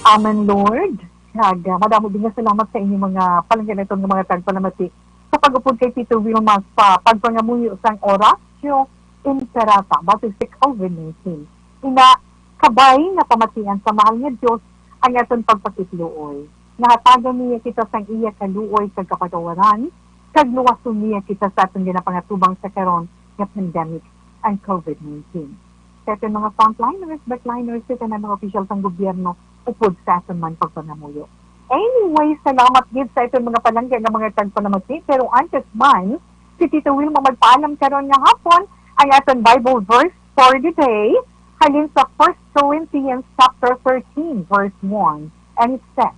Amen, Lord. Kag, ah, madamo gid nga salamat sa inyong mga palangga naton nga mga tagpalamati sa pag-upod kay Tito Wilma sa pagpangamuyo sang Oratio Imperata batok sa COVID nineteen. Ina, kabay nga pamatian sa mahal nga Dios ang aton pagpakigluoy. Nahatagan niya kita sang iya kaluoy kag kapatawaran, kag luwason niya kita sa aton ginapangatubang sa karon nga pandemic, ang COVID nineteen. Sa aton mga frontliners, backliners, sa tanan mga opisyal sang gobyerno, upod sa aton man pagpangamuyo. Anyway, salamat gid sa aton mga palangga nga mga tagpalamati. Pero antes man, si Tito Wilma magpaalam karon nga hapon. Ang aton Bible verse for the day halin sa First Corinthians chapter thirteen, verse one, and it says,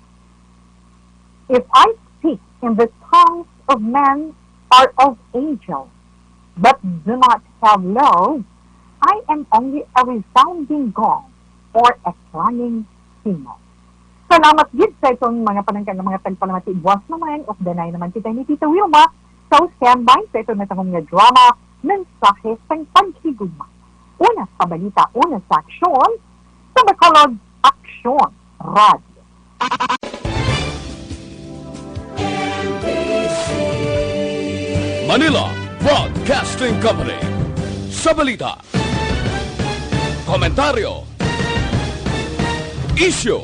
"If I speak in the tongues of men or of angels, but do not have love, I am only a resounding gong or a clanging cymbal." Salamat gid sa iton mga panangga nga mga tagpalamati. Buas naman, ug danay naman kita ni Tita Wilma sa standby sa iton natahom nga drama, Mensahe sang Paghigugma. Una sa balita, una sa aksyon, sa Bacolod Aksyon Radio. Manila Broadcasting Company. Sa balita, Komentaryo. Isyu.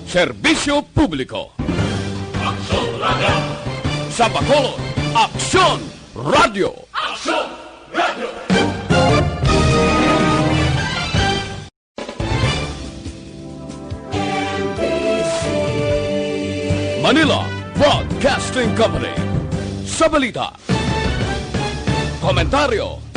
Serbisyo publiko. Aksyon Radio. Sa Bacolod, Aksyon Radio. Aksyon Radio. Manila Broadcasting Company. Sa balita, komentaryo,